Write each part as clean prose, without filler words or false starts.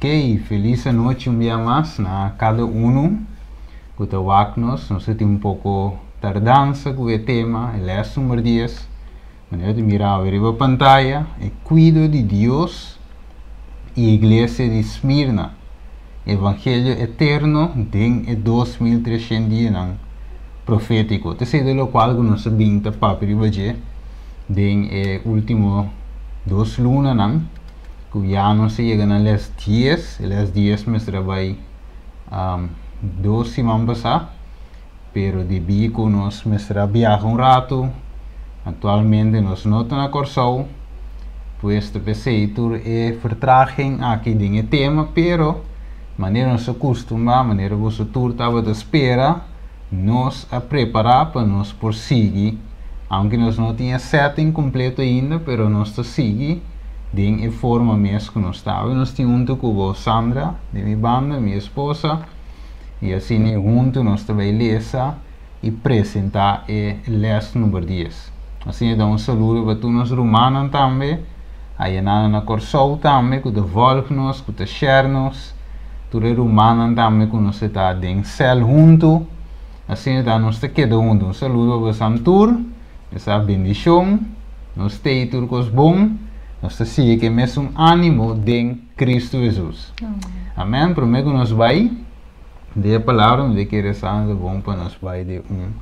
Ok, felis anochi un bia mas na kada unu ku ta wak nos. Nos a tin un poko tardansa ku e tema, e les number dies. Manera ta mira awe riba pantaya, e kuido di Dios i iglesia di Smirna, evangelio eterno den e 2300 dianan profétiko. Ta esei ta lokual ku nos a bin ta papia riba dje den e último dos lunanan. Ku ya nos a yega na les dies, e les dies mester a bai dos siman pasá, pero debí ku nos mester a biaha un ratu, aktualmente nos no ta na Kòrsou, pues ta p'esei tur e vertraging aki den e tema, pero manera nos a kustumbrá, manera boso tur tabata spera, nos a prepará pa nos por sigui, aunke nos no tin e setting kompleto ainda, pero nos ta sigui den e forma mes ku nos ta. Awe nos tin huntu ku bo Sandra di mi banda, mi esposa, i asina huntu nos ta bai lesa i presentá e lès number dies. Asina da un saludo pa tur nos rumannan tambe, ayanan na Kòrsou tambe ku ta vòlg nos, ku ta share nos, tur e rumannan tambe ku nos ta den sèl huntu. Asina ta nos ta keda huntu. Un saludo pa bosan tur, esa bendishon, nos t'ei tur kos bon, nos ta sigui ku e mesun ánimo den Kristu Hesus. Amèn. Promé ku nos bai den e palabra, mi ta kere sa ta bon pa nos bai den un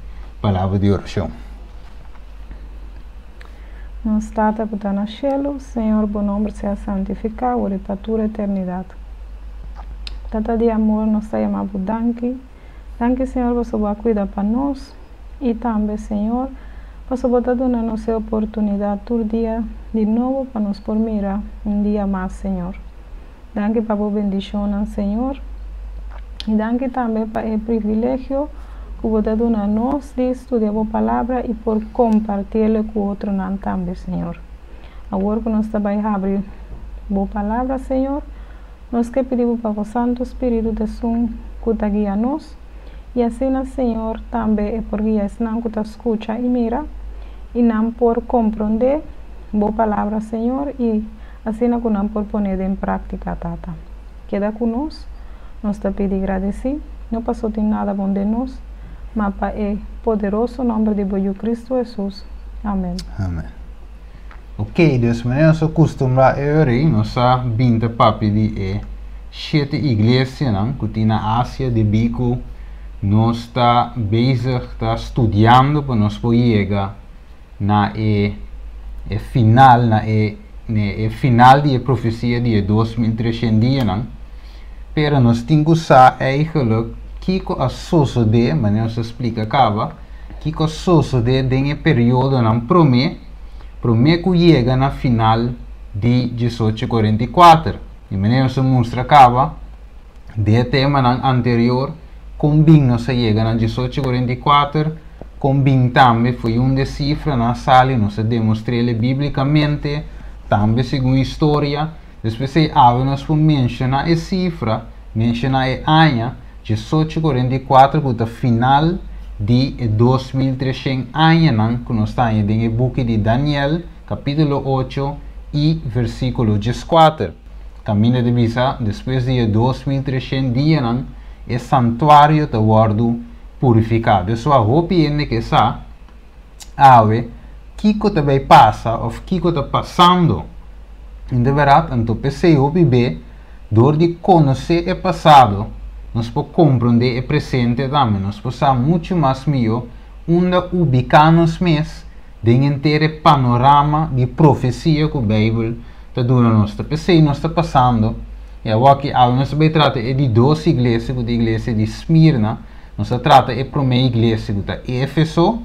palabra di orashon. Nos Tata ku ta na shelu, Señor bo nomber sea santifiká wor i pa tur eternidat. Tata di amor, nos ta yama bo danki. Danki Señor pasobra bo a kuida pa nos i tambe Señor pasobra bo ta duna nos e oportunidat tur dia di nobo pa nos por mira un dia mas Señor. Danki pa bo bendishonnan Señor i danki tambe pa e privilegio ku bo ta duna nos di studia bo palabra i por kompartiel ku otronan tambe Señor. Awor ku nos ta bai habri bo palabra Señor, nos ke pidi bo pa bo Santu Spiritu ta esun ku ta guia nos i asina Señor tambe e por guia esnan ku ta skucha i mira i nan por komprondé bo palabra Señor i asina ku nan por pone den práktika Tata. Keda ku nos, nos ta pidi gradesí, no paso tin nada bon den nos, ma pa e poderoso nòmber di bo Yu Kristu Hesus. Amèn. Amèn. Ok, dus manera nos a kustumbrá e ora ei, nos a bin ta papia di e shete iglesianan ku tin na Asia debí ku nos ta bezig ta studiando pa nos por yega na e e final, na e e final di e profesia di e 2300 dianan. Pero nos tin ku sa eigenlijk kiko a sosodé, manera nos a splika kaba, kiko a sosodé den e periodonan promé, promé ku yega na final di 1844. Di manera nos a mustra kaba den e temanan anterior kon bin nos a yega na 1844, kon bin tambe foi un di e sifranan a sali, nos a demostr'el bíblikamente, tambe segun historia. Despues ei awe nos por menshoná e sifra, menshoná e aña, 1844 ku ta final di e 2300 añanan ku nos ta haña den e buki di Daniel, kapítulo 8 i versíkulo 14. Kaminda ta bisa, despues di e 2300 dianan, e santuario ta wòrdu purifiká. Dus wak hopi hende ke sa awe kiko ta bai pasa òf kiko ta pasando. In de bèrdat, anto p'esei hopi be dor di konosé e pasado nos por komprondé e presente tambe. Nos por sa muchu mas mihó unda ubiká nos mes den henter e panorama di profesia ku Beibel ta duna nos. Ta p'esei nos ta pasando i awor-ki awe nos ta bai trata e di dos iglesia ku ta iglesia di Smirna. Nos a trata e promé iglesia ku ta Éfeso,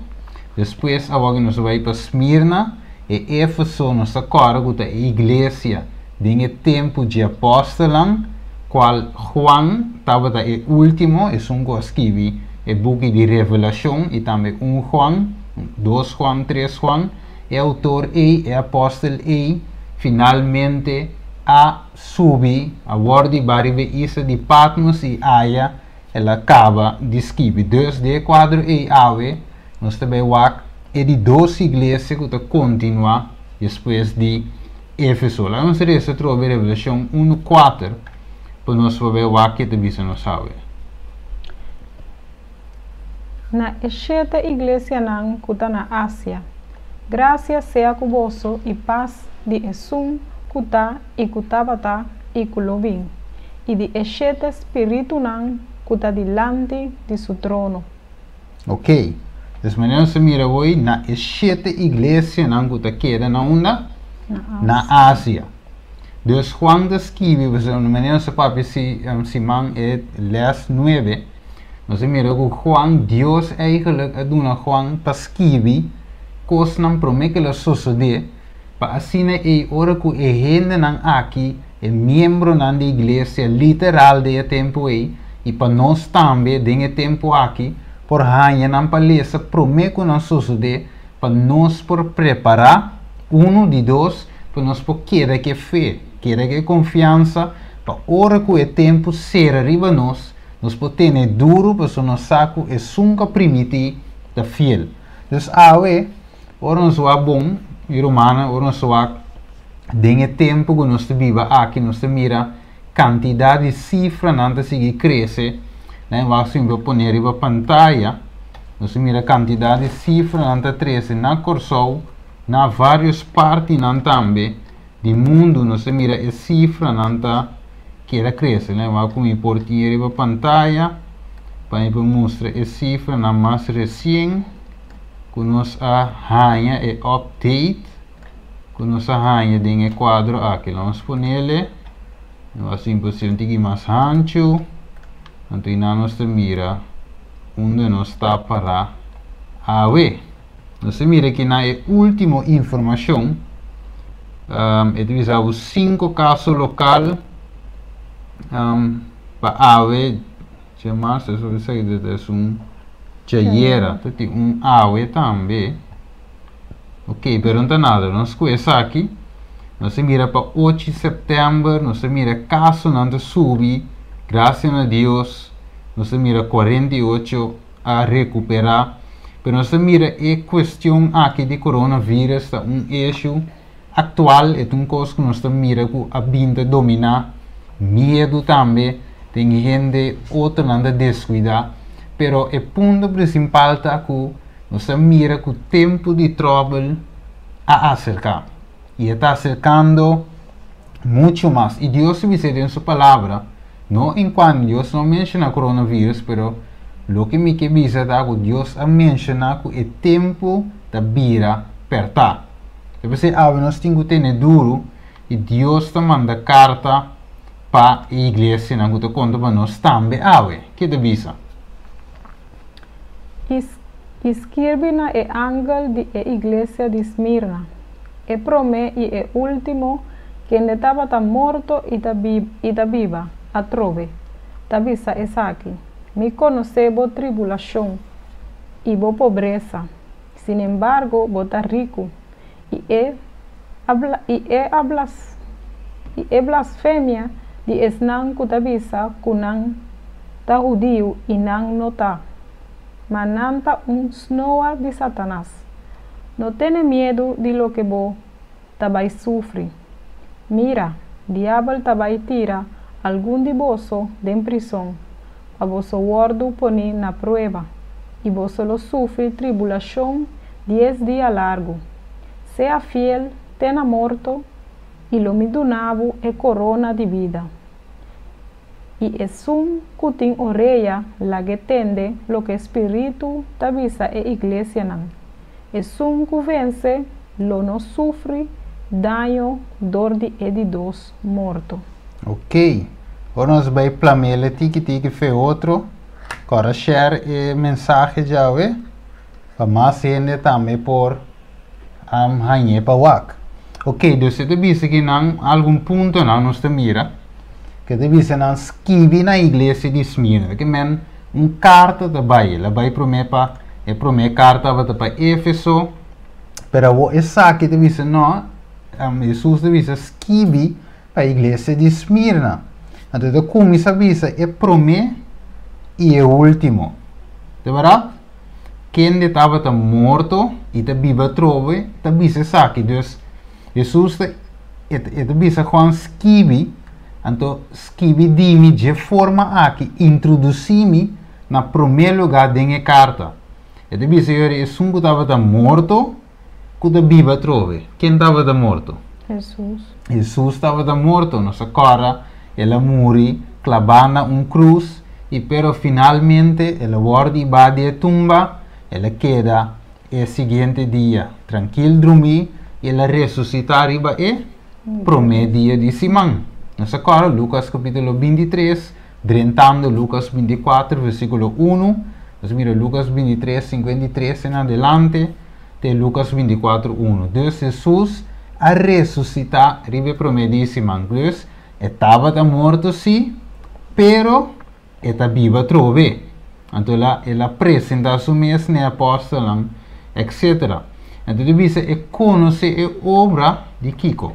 despues awor-ki nos a bai pa Smirna. E Éfeso nos ta kòrda ku ta e iglesia den e tempu dje apòstelnan, kual Juan tabata e último, esun ku a skibi e buki di Revelashon i tambe un Juan, dos Juan, tres Juan. E outor ei, e apòstel ei, finalmente a subi, a wòrdu hibá riba e isla di Patmos i aya el a kaba di skibi. Dus, den e kuadro ei awe nos ta bai wak e di dos iglesia ku ta kontinuá despues di Éfeso. Laga nos resa atrobe Revelashon unu kuater. Pa nos por bai wak ke ta bisa nos awe. Na e shete iglesianan ku ta na Asia, Grasia sea ku boso i pas di Esun ku ta i ku tabata i ku lo bin, i di e shete spiritunan ku ta dilanti di su trono. Ok. Des manera nos ta mira awor na e shete iglesianan ku ta keda na unda? Na Asia. Dus Juan ta skibi, pasobra na manera nos a papia si siman e les nuebe, nos a mira ku Juan, Dios eigenlijk a duna Juan pa skibi kosnan promé ku el a sosodé, pa asina ei ora ku e hendenan aki, e miembronan di iglesia literal den e tempu ei, i pa nos tambe den e tempu aki, por haña nan pa lesa promé ku nan sosodé, pa nos por prepará, unu, di dos, pa nos por keda ku e fe, keda ku e konfiansa, pa ora ku e tempu sera riba nos, nos por tene duru pasobra nos sa ku esun ku a primití ta fiel. Dus awe, ora nos wak bon, mi rumannan, ora nos wak den e tempu ku nos ta biba aki, nos ta mira kantidat di sifranan ta sigui krese. Nan wak si mi por pone riba pantaya, nos ta mira kantidat di sifranan ta trese na Kòrsou, na vários partinan tambe di mundu nos ta mira e sifranan ta keda krese. Nan wak ku mi por tin riba pantaya pa mi por mustra e sifranan mas resien ku nos a haña e update. Ku nos a haña den e kuadro aki. Lo nos ponele, no a simple si un tiki mas hanchu, anto einan nos ta mira unda nos ta pará awe. Nos ta mira aki na e último informashon, e ta bisa bo sinku kaso lokal pa awe, dje mas, esaki ta esun djayera, ta tin un awe tambe. Ok, pero no ta nada. Nos ku esaki, nos a mira pa ocho di sèptèmber, nos a mira kasonan ta subi, grasia na Dios, nos a mira 48 a rekuperá. Pero nos a mira e kuestion aki di coronavirus ta un issue aktual, e ta un kos ku nos ta mira ku a bin ta dominá, miedu tambe den hende, otronan ta deskuidá. Pero e punto prinsipal ta ku Nos ta mira ku tempu di tròbel a aserká, i e ta aserkando muchu mas. I Dios a bisa den su Palabra, no en kuantu Dios no a menshoná coronavirus, pero loke mi ke bisa ta ku Dios a menshoná ku e tempu ta bira pèrtá. Ta p'esei awe nos tin ku tene duru, i Dios ta manda karta pa e iglesianan ku ta konta pa nos tambe awe. Ke ta bisa? I skirbi na e angel di e iglesia di Smirna, E promé i e último, kende tabata morto i ta i ta biba atrobe, ta bisa esaki, Mi konosé bo tribulashon i bo pobresa, sinembargo bo ta riku, i e i e i e blasfemia di esnan ku ta bisa ku nan ta hudiu i nan no ta, ma nan ta un snoa di Satanas. No tene miedu di loke bo ta bai sufri. Mira, Diabel ta bai tira algun di boso den prison, pa boso wòrdu poní na prueba, i boso lo sufri tribulashon dies dia largu. Sea fiel te na morto, i lo mi duna bo e korona di bida. I esun ku tin orea lag'é tende loke Spiritu ta bisa e iglesianan. Esun ku vense lo no sufri daño dor di e di dos morto. Ok, ora nos bai plamele tiki tiki fe otro, kòrda share e mensahe djawe pa mas hende tambe por hañ'é pa wak. Ok, dus e ta bisa ki nan algun puntonan nos ta mira, ke ta bisa nan skibi na iglesia di Smirna, ke men un karta ta bai, el a bai promé pa, e promé karta tabata pa Efeso, pero awor esaki ta bisa no, Hesus ta bisa skibi pa iglesia di Smirna. Anto e ta kuminsá bisa e promé i e último. Ta bèrdat? Kende tabata morto i ta biba atrobe ta bisa esaki. Dus, Hesus ta e ta bisa Juan skibi Anto, skibi di mi dje forma aki, introdusí mi na promé lugá den e karta. E ta bisa yori esun ku tabata morto ku ta biba atrobe. Ken tabata morto? Hesus. Hesus tabata morto. Nos a kòrda el a muri klabá na un krus i pero finalmente el a wòrdu hibá di e tumba, el a keda e siguiente dia trankil drumí i el a resusitá riba e promé dia di siman. Nos a kòrda Lukas kapítulo 23, drentando Lukas 24 versíkulo 1. Nos a mira Lukas 23, 53 en adelante te Lukas 24, 1. Dus Hesus a resusitá riba e promé dia di siman. Dus e tabata morto sí, pero e ta biba atrobe. Anto el a el a presentá su mes na e apòstelnan, etcetera. Anto ta bisa e konosé e obra di kiko?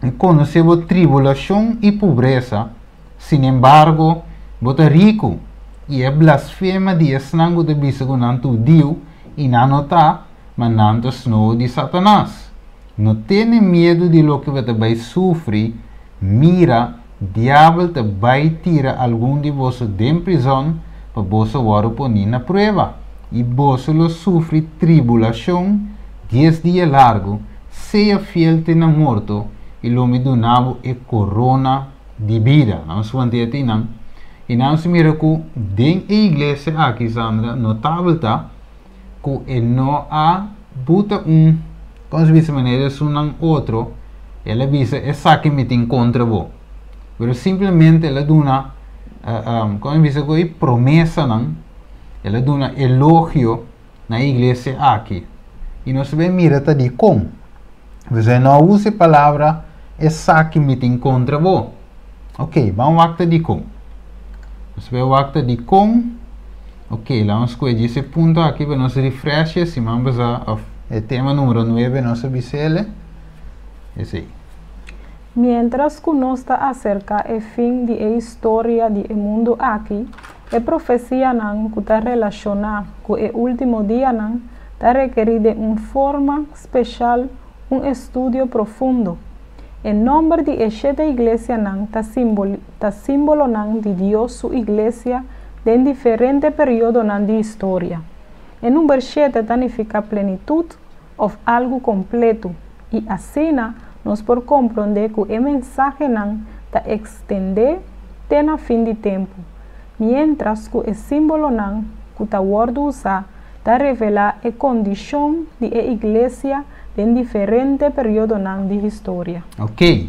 E konosé bo tribulashon i pobresa, sinembargo, bo ta riku, i e blasfema di esnan ku ta bisa ku nan ta hudiu i nan no ta, ma nan ta snow di Satanas. No tene miedu di loke bo ta bai sufri. Mira, diabel ta bai tira algun di boso den prizòn pa boso wòrdu poní na prueba, i boso lo sufri tribulashon dies dia largu. Sea fiel te na morto, i lo mi duna bo e korona di bida. Nan suanti e tin nan. I nan si mira ku den e iglesia aki, Sandra, notabel ta ku e no a buta un, kon si bisa manera esunnan otro, el a bisa esaki mi tin kontra bo. Pero simplemente el a duna, kon si bisa ku e promesanan, el a duna elogio na e iglesia aki. I nos ta bin mira ta dikon. Pues e no a usa e palabra esaki mi tin kontra bo. Ok, ban wak ta dikon. Nos ta bin wak ta dikon. Ok, laga nos skohe djis e punto aki pa nos refresh e siman pasá òf e tema numero nuebe nos a bis'el. Esei. Miéntras ku nos ta aserká e fin di e historia di e mundu aki, e profesianan ku ta relashoná ku e último dianan ta rekerí den un forma speshal un estudio profundo. E nòmber di e shete iglesianan ta ta símbolonan di Dios su iglesia den diferente periodonan di historia. E number shete ta nifiká plenitut òf algu kompletu, i asina nos por komprondé ku e mensahenan ta ekstendé te na fin di tempu, miéntras ku e símbolonan ku ta wòrdu usá ta revelá e kondishon di e iglesia den diferente periodonan di historia. Ok.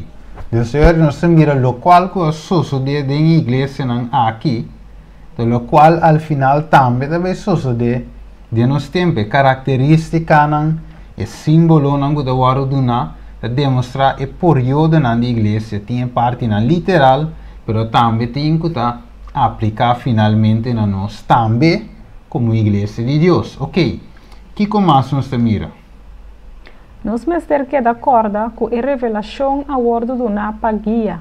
Dios Señor, nos ta mira lokual ku a sosodé den e iglesianan aki, ta lokual al final tambe ta bai sosodé den nos tempu. E karakterístikanan, e símbolonan ku ta wòrdu duná ta demostrá e poriodonan di iglesia. Tin e partinan literal, pero tambe tin ku ta apliká finalmente na nos tambe komo iglesia di Dios. Ok. Kiko mas nos ta mira? Nos mester keda kòrda ku e revelashon a wòrdu duná pa guia,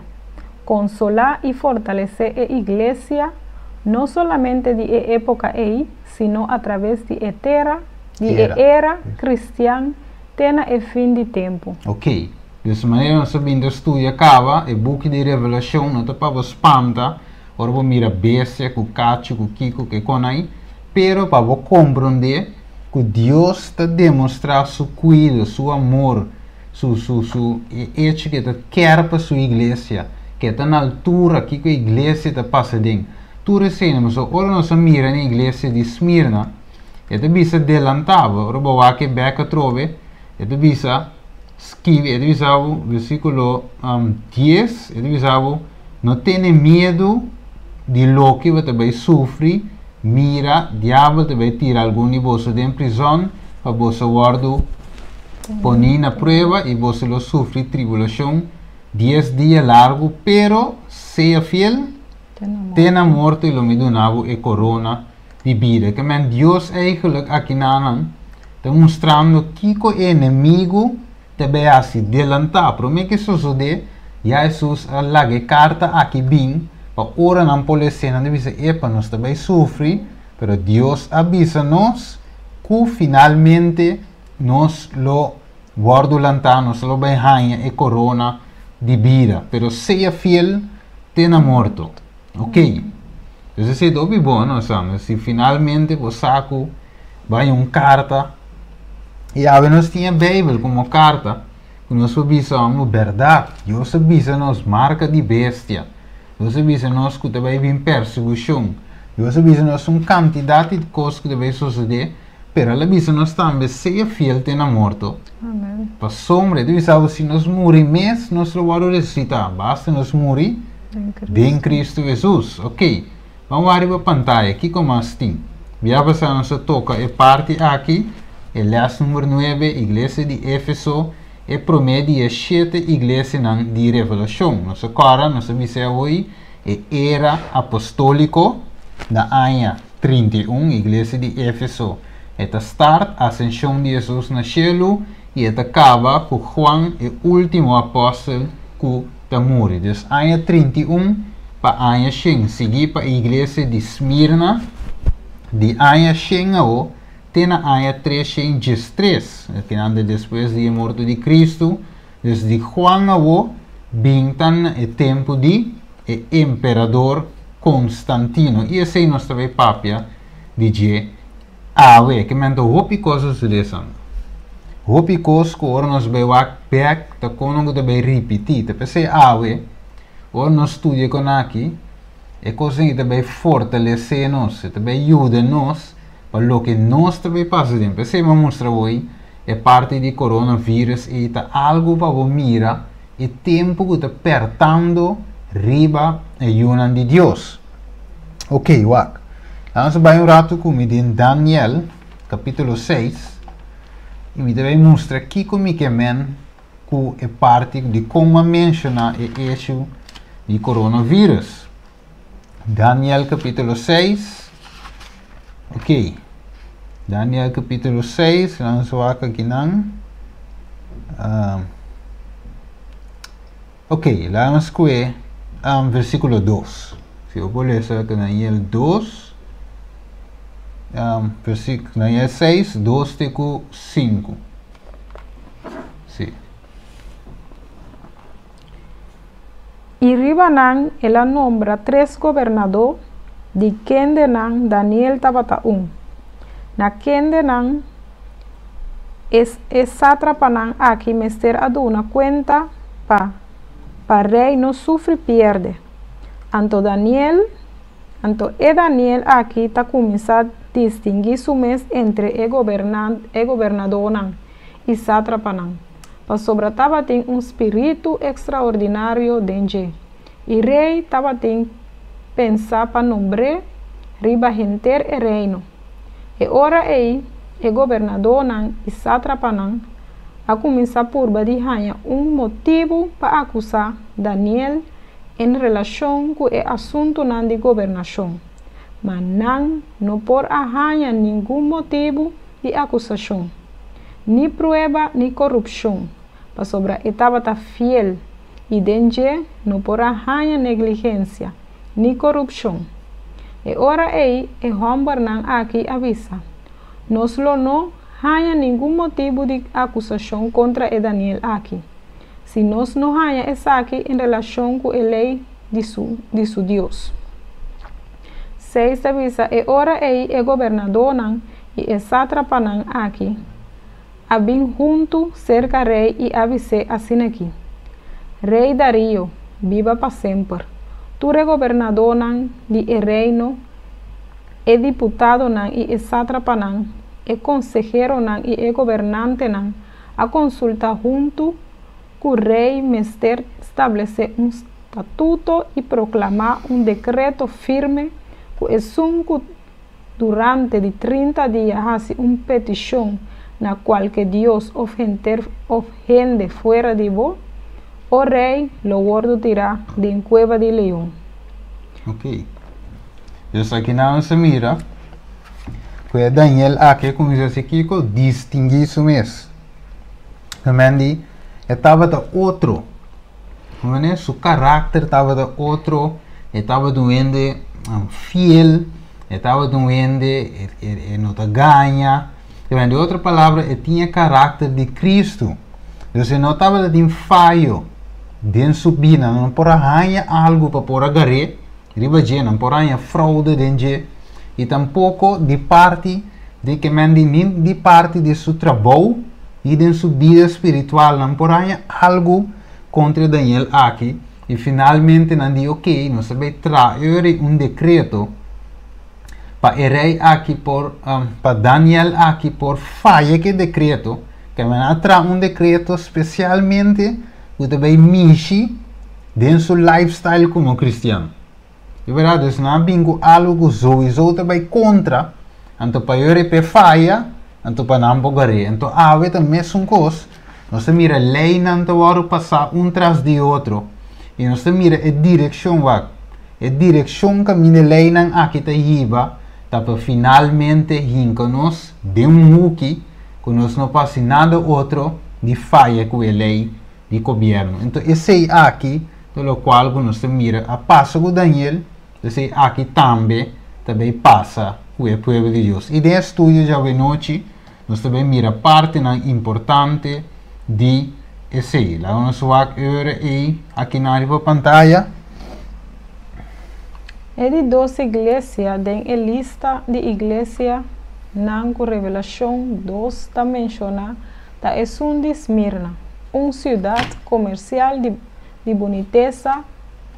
konsolá i fortalesé e Iglesia no solamente di e époka ei, sino atraves di e tera, di e era kristian te na e fin di tempu. Ok. Di es manera nos ta bin ta studia kaba e buki di Revelashon. No ta pa bo spanta ora bo mira bestia ku kachu ku kiko ku e konai, pero pa bo komprondé ku Dios ta demostrá su kuido, su amor, su su su e echo ku e ta kèr pa su iglesia, ku e ta na altura kiko e iglesia ta pasa den. Tur esei, pasobra ora nos a mira na e iglesia di Smirna, e ta bisa delantá bo, ora bo wak e bèk atrobe, e ta bisa skibi, e ta bisa bo, versíkulo 10, e ta bisa bo, No tene miedu di loke bo ta bai sufri, mira, diabel ta bai tira algun di boso den prizòn pa boso wòrdu poní na prueba i boso lo sufri tribulashon dies dia largu, pero sea fiel te na morto i lo mi duna bo e korona di bida. Ke men Dios eigenlijk akinanan ta mustrando kiko e enemigu Ta bay haci delanta. Prome ke sosode, ya Hesus a laga e carta aki bin pa ora nan por lese nan ta bisa, Epa, nos ta bay sufri, pero Dios a bisa nos cu finalmente nos lo wordo lanta, nos lo bay haña e corona di bida, pero sea fiel te na morto. Ok. Dus esei ta hopi bon, no, Sander? Si finalmente bo sa ku bai un karta, i awe nos tin e Beibel komo karta, ku nos por bisa amo bèrdat. Dios a bisa nos marka di bestia. Dios a bisa nos ku ta bai bin persekushon. Dios a bisa nos un kantidat di kos ku ta bai sosodé, pero el a bisa nos tambe sea fiel te na morto. Amen. Pasobra e ta bisa bo si nos muri mes, nos lo wòrdu resusitá. Basta nos muri den Kristu Hesus. Ok, ban wak riba pantaya, kiko mas tin? Bia pasá nos a toka e parti aki, e lès number nuebe, Iglesia di Efeso, e promé di e shete iglesianan di Revelashon. Nos a kòrda, nos a bisa awoi, e era apostóliko na aña 31, Iglesia di Efeso. E ta start asenshon di Hesus na shelu i e ta kaba ku Juan, e último apòstel ku ta muri. Dus aña 31 pa aña 100, siguí pa e iglesia di Smirna, di aña 100 awo te na aña 313, kinan ta despues di e morto di Kristu. Dus di Juan awo bin ta na e tempu di e emperador Constantino. I esei nos ta bai papia di dje awe. Ke men ta hopi kos a sucede esnan. Hopi kos ku ora nos bai wak bek ta kono ku ta bai ripiti. Ta p'esei awe ora nos studia kon aki e kosnan ei ta bai fortalese nos, e ta bai yuda nos pa loke nos ta bai pasa den. P'esei mi a mustra bo e parti di coronavirus ei ta algu pa bo mira e tempu ku ta pertando riba e yunan di Dios. Ok, wak. Laat nos bai un ratu ku mi den Daniel kapítulo 6 i mi ta bai mustra kiko mi ke men ku e parti di kon mi a menshoná e issue di coronavirus. Daniel kapítulo 6. Ok. Daniel kapítulo 6, laat nos wak akinan. Ok, laat nos kue versíkulo 2. Si bo por lesa Daniel 2, versíkulo, Daniel 6, 2 te ku 5. Sí. I riba nan el a nombra tres gobernadó, di kendenan Daniel tabata un. Na kendenan e e sátrapanan aki mester a duna kuenta pa pa rei no sufri pierde. Anto Daniel Anto e Daniel aki ta kuminsá distinguí su mes entre e e gobernadónan i sátrapanan, pasobra tabatin un spiritu ekstraordinario den dje, i rei tabatin pensá pa nombr'é riba henter e reino. E ora ei e gobernadónan i sátrapanan a kuminsá purba di haña un motibu pa akusá Daniel en relashon ku e asuntunan di gobernashon, ma nan no por a haña ningun motibu di akusashon, ni prueba ni korupshon, pasobra e tabata fiel, i den dje no por a haña negligensia, ni korupshon. E ora ei e hòmbernan aki a bisa, Nos lo no haña ningun motibu di akusashon kontra e Daniel aki, si nos no haña esaki en relashon ku e lei di su di su Dios. Seis ta bisa, E ora ei e gobernadónan i e sátrapanan aki a bin huntu serka rei i a bis'é asin'akí, Rei Darío, biba pa semper! Tur e gobernadónan di e reino, e diputadonan i e sátrapanan, e konseheronan i e gobernantenan a konsultá huntu ku rei mester stablesé un statuto i proklamá un dekreto firme ku esun ku durante di 30 dia hasi un petishon na kualke dios òf henter òf hende fuera di bo, o rei, lo wòrdu tirá den kueba di leon. Ok. Dus akinan nos ta mira ku e Daniel aki a kuminsá hasi kiko? Distinguí su mes. Amen di e tabata otro. Manera su karakter tabata otro, e tabata un hende fiel, e tabata un hende e no ta gaña. Di otro palabra, e tin e karakter di Kristu. Dus e no tabata tin fayo. Den su bida, nan no por a haña algu pa por a gar'é riba dje, nan por a haña froude den dje, i tampoko di parti di ke men di ni di parti di su trabou ni den su bida spiritual nan por a haña algu kontra e Daniel aki, i finalmente nan di, Oké, nos ta bai traha eur un dekreto pa e rei aki por, pa Daniel aki por faya ku e dekreto, ke men a traha un dekreto spesialmente ku ta bai mishi den su lifestyle komo kristian. Di bèrdat, dus nan a bin ku algu ku souiso ta bai kontra, anto pa yo rip'é faya, anto pa nan por gar'é. Anto awe ta mesun kos, nos ta mira leinan ta wòrdu pasá un tras di otro, i nos ta mira e direkshon wak, e direkshon kaminda e leinan aki ta hiba ta pa finalmente hinka nos den un huki ku nos no por hasi nada otro di faya ku e lei di gobièrnu. Enton esei aki ta lokual ku nos ta mira a pasa ku Daniel, esei aki tambe ta bai pasa ku e pueblo di Dios. I den e studio djawe nochi nos ta bai mira partinan importante di esei. Laga nos wak e ora ei akinan riba pantaya. E di dos iglesia den e lista di iglesianan ku Revelashon 2 ta menshoná ta esun di Smirna, un siudat komersial di bunitesa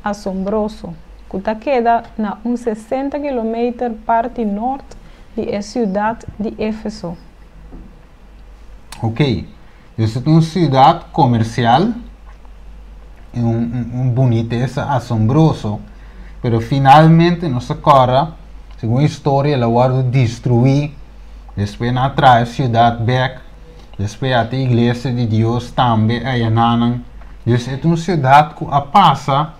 asombroso, ku ta keda na un 60 kilometer parti nort di e siudat di Efeso. Ok, dus ta un siudat komersial, un bunitesa asombroso, pero finalmente nos ta kòrda, segun historia, el a wòrdu destruí, despues nan a traha e siudat bèk, despues ata e iglesia di Dios tambe ayanánan. Dus e ta un siudat ku a pasa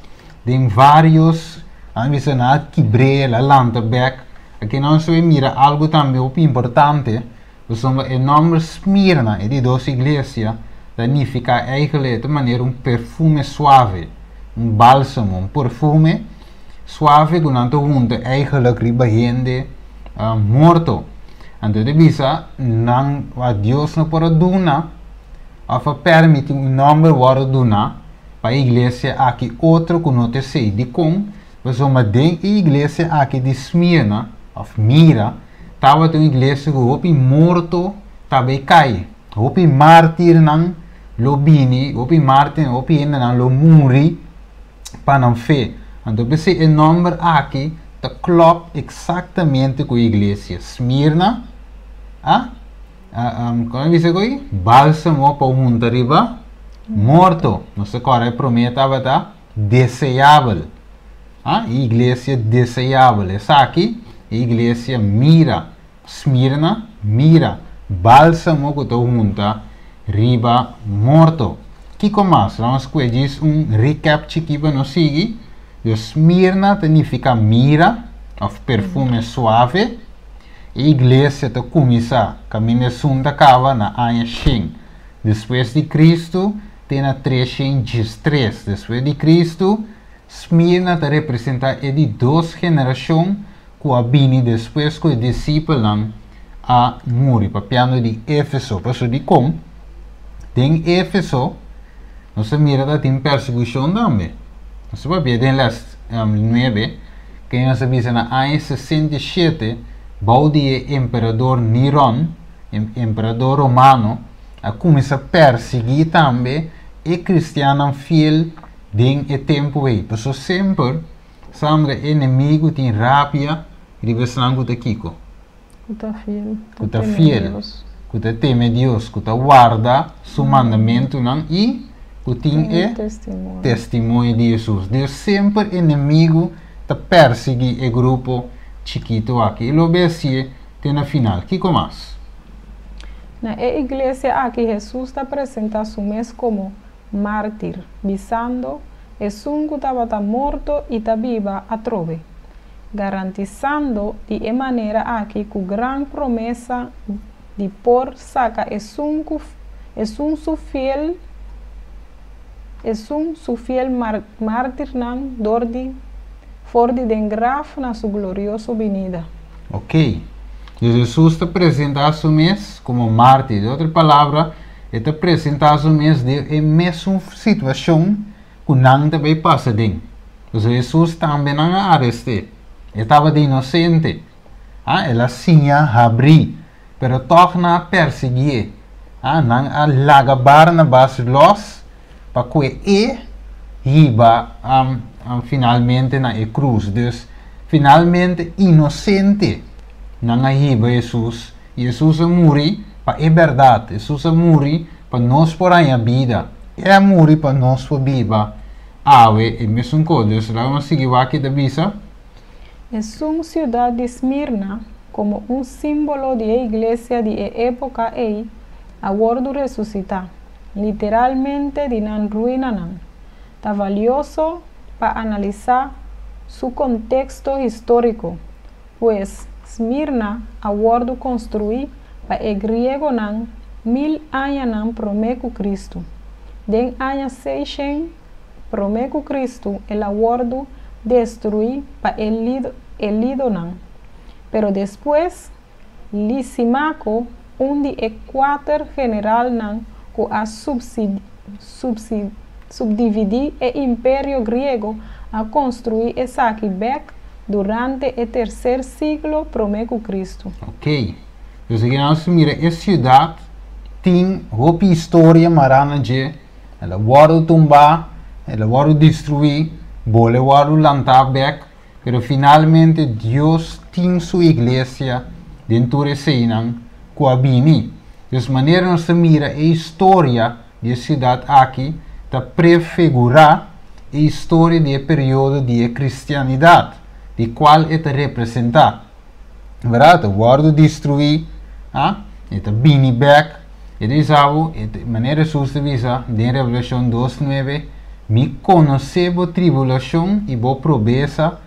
den vários, nan a bisa nan a kibr'é, el a lanta bèk. Aki nos ta mira algu tambe hopi importante, pasobra e nòmber Smirna, e di dos iglesia, ta nifiká eigentlik ta manera un perfume suave, un bálsamo, un perfume suave ku nan ta hunta eigentlik riba hende morto. Anto ta bisa nan a Dios no por a duna òf a pèrmití un nòmber wòrdu duná pa e iglesia aki otro ku no ta esei. Dikon? Pasobra den e iglesia aki di Smirna, òf Mira, tabata un iglesia ku hopi morto ta bai kai. Hopi mártirnan lo bini, hopi mártirnan, hopi hendenan lo muri pa nan fe. Anto p'esei e nòmber aki ta klòp eksaktamente ku e iglesia. Smirna, a, komo a bisa ku? Bálsamo pa hunta riba morto. Nos ta kòrda e promé tabata deseabel. A, e iglesia deseabel. Esaki, e iglesia mira. Smirna, mira, bálsamo ku ta hunta riba morto. Kiko mas? Laga nos kue djis un recap chikí pa nos sigui. Dus Smirna ta nifiká mira òf perfume suave. E iglesia ta kuminsá kaminda esun ta kaba na aña shen despues di Kristu te na 313 despues di Kristu. Smirna ta representá e di dos generashon ku a bini despues ku e disipelnan a muri, papiando di Éfeso. Pasobra dikon? Den Éfeso nos ta mira ta tin persekushon tambe. Nos ta papia den les 9, ke nos ta bisa na aña 67 bou di e emperador Niron, emperador romano, a kuminsá persiguí tambe e kristiannan fiel den e tempu ei. Pasobra semper Sandra, e enemigu tin rabia riba esnan ku ta kiko? Ku ta fiel. Ku ta fiel, ku ta teme Dios, ku ta warda su mandamentunan i ku tin e testimonio di Hesus. Dios semper enemigu ta persiguí e grupo chikitu aki i lo be hasié te na final. Kiko mas? Na e iglesia aki Hesus ta presentá su mes komo mártir, bisando, Esun ku tabata morto i ta biba atrobe, garantisando di e manera aki ku gran promesa di por saka esun ku esun su fiel esun su fiel mártirnan dor di for di den graf na su glorioso binida. Ok. Dus Hesus ta presentá su mes komo mártir. Den otro palabra, E ta presentá su mes den e mesun situashon ku nan ta bai pasa aden. Pasobra Hesus tambe nan a arest'é. E tabata inosente. A El a siña habrí, pero tòg nan a persiguié. A Nan a laga Barnabas lòs pa kue e hiba finalmente na e krus. Dus, finalmente inosente nan a hiba Hesus, i Hesus a muri pa e bèrdat. Hesus a muri pa nos por haña bida. E a muri pa nos por biba awe e mesun kos. Dus, laga nos sigui wak ki ta bisa. Esun siudat di Smirna, komo un símbolo di e iglesia di e époka ei, a wòrdu resusitá, literalmente di nan ruinanan. Ta valioso pa analisá su konteksto históriko, pues Smirna a wòrdu konstruí pa e griegonan mil añanan promé ku Kristu. Den aña seishen promé ku Kristu el a wòrdu destruí pa e e lidonan. Pero despues Lisimako, un di e kuater generalnan ku a supdividí e imperio griego, a konstruí esaki bèk durante e terser siglo promé ku Kristu. Ok. Dus aki nos mira e siudat tin hopi historia mará na dje. El a wòrdu tumbá, el a wòrdu destruí, bole wòrdu lantá bèk, pero finalmente Dios tin su iglesia den tur eseinan ku a bini. Dus manera nos ta mira e historia di e siudat aki ta prefigurá e historia di e periodo di e kristianidat, di kual e ta representá. Bèrdat? Ta wòrdu destruí, a e ta bini bèk. E ta bisa bo, e ta, manera Hesus ta bisa den Revelashon dos nuebe, Mi konosé bo tribulashon i bo probesa,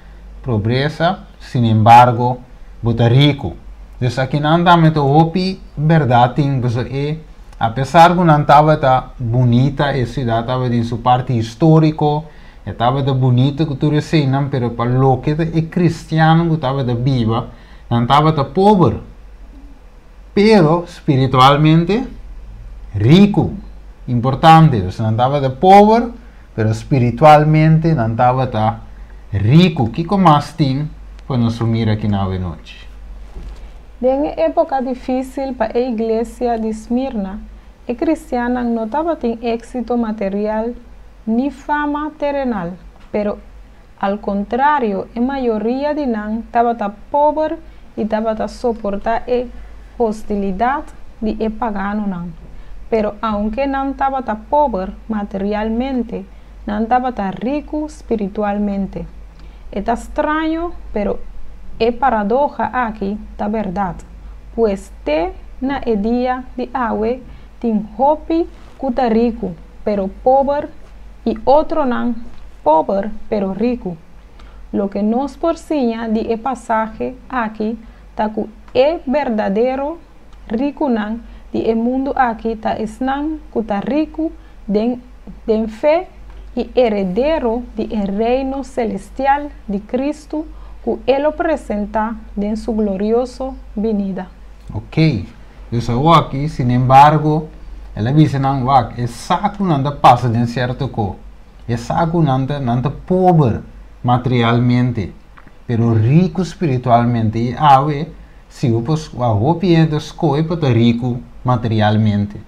pobresa, sinembargo, bo ta riku. Dus akinan tambe ta hopi bèrdat tin, pasobra e, apesar ku nan tabata bunita, e siudat tabatin su parti históriko, E tabata bunita ku tur eseinan, pero pa loke ta e kristiannan ku tabata biba, nan tabata pober, pero spiritualmente riku. Importante, dus nan tabata pober, pero spiritualmente nan tabata riku. Kiko mas tin pa nos por mira aki na awenochi? Den e époka difísil pa e iglesia di Smirna, e kristiannan no tabatin éksito material ni fama terenal, pero al kontrario e mayoria di nan tabata pober i tabata soportá e hostilidat di e paganonan. Pero aunke nan tabata pober materialmente, nan tabata riku spiritualmente. E ta straño, pero e paradoha aki ta bèrdat, pues te na e dia di awe tin hopi ku ta riku, pero pober i otronan pober pero riku. Loke nos por siña di e pasahe aki ta ku e berdadero rikunan di e mundu aki ta esnan ku ta riku den den fe i heredero di e Reino selestial di Kristu ku e lo presentá den su glorioso binida. Ok. Dus awor-aki, sinembargo, el a bisa nan, Wak, e sa ku nan ta pasa den sierto ko. E sa ku nan ta, nan ta pober materialmente, pero riku spiritualmente. I awe, si bo por wak, hopi hende ta skohe pa ta riku materialmente,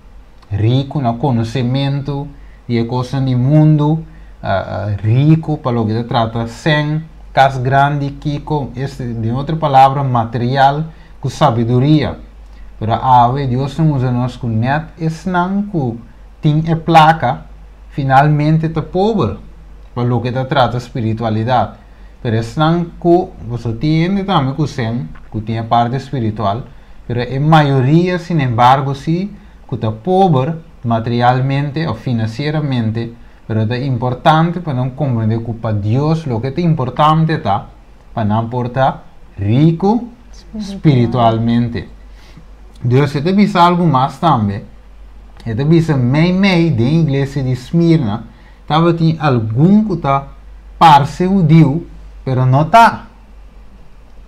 riku na konosementu di e kosnan di mundu, riku pa loke ta trata sèn, kas grandi, kiko, este, den otro palabra, material. Ku sabiduria. Pero awe Dios ta mustra nos ku nèt esnan ku tin e plaka finalmente ta pober pa loke ta trata spiritualidat. Pero esnan ku, boso tin hende tambe ku sen ku tin e parti spiritual, pero e mayoria sinembargo si ku ta pober materialmente òf finansieramente, pero ta importante pa nan komprende ku pa Dios loke ta importante ta pa nan por ta riku spiritualmente. Dios e ta bisa algu mas tambe. E ta bisa meimei den iglesia di Smirna tabatin algun ku ta parse hudiu pero no ta.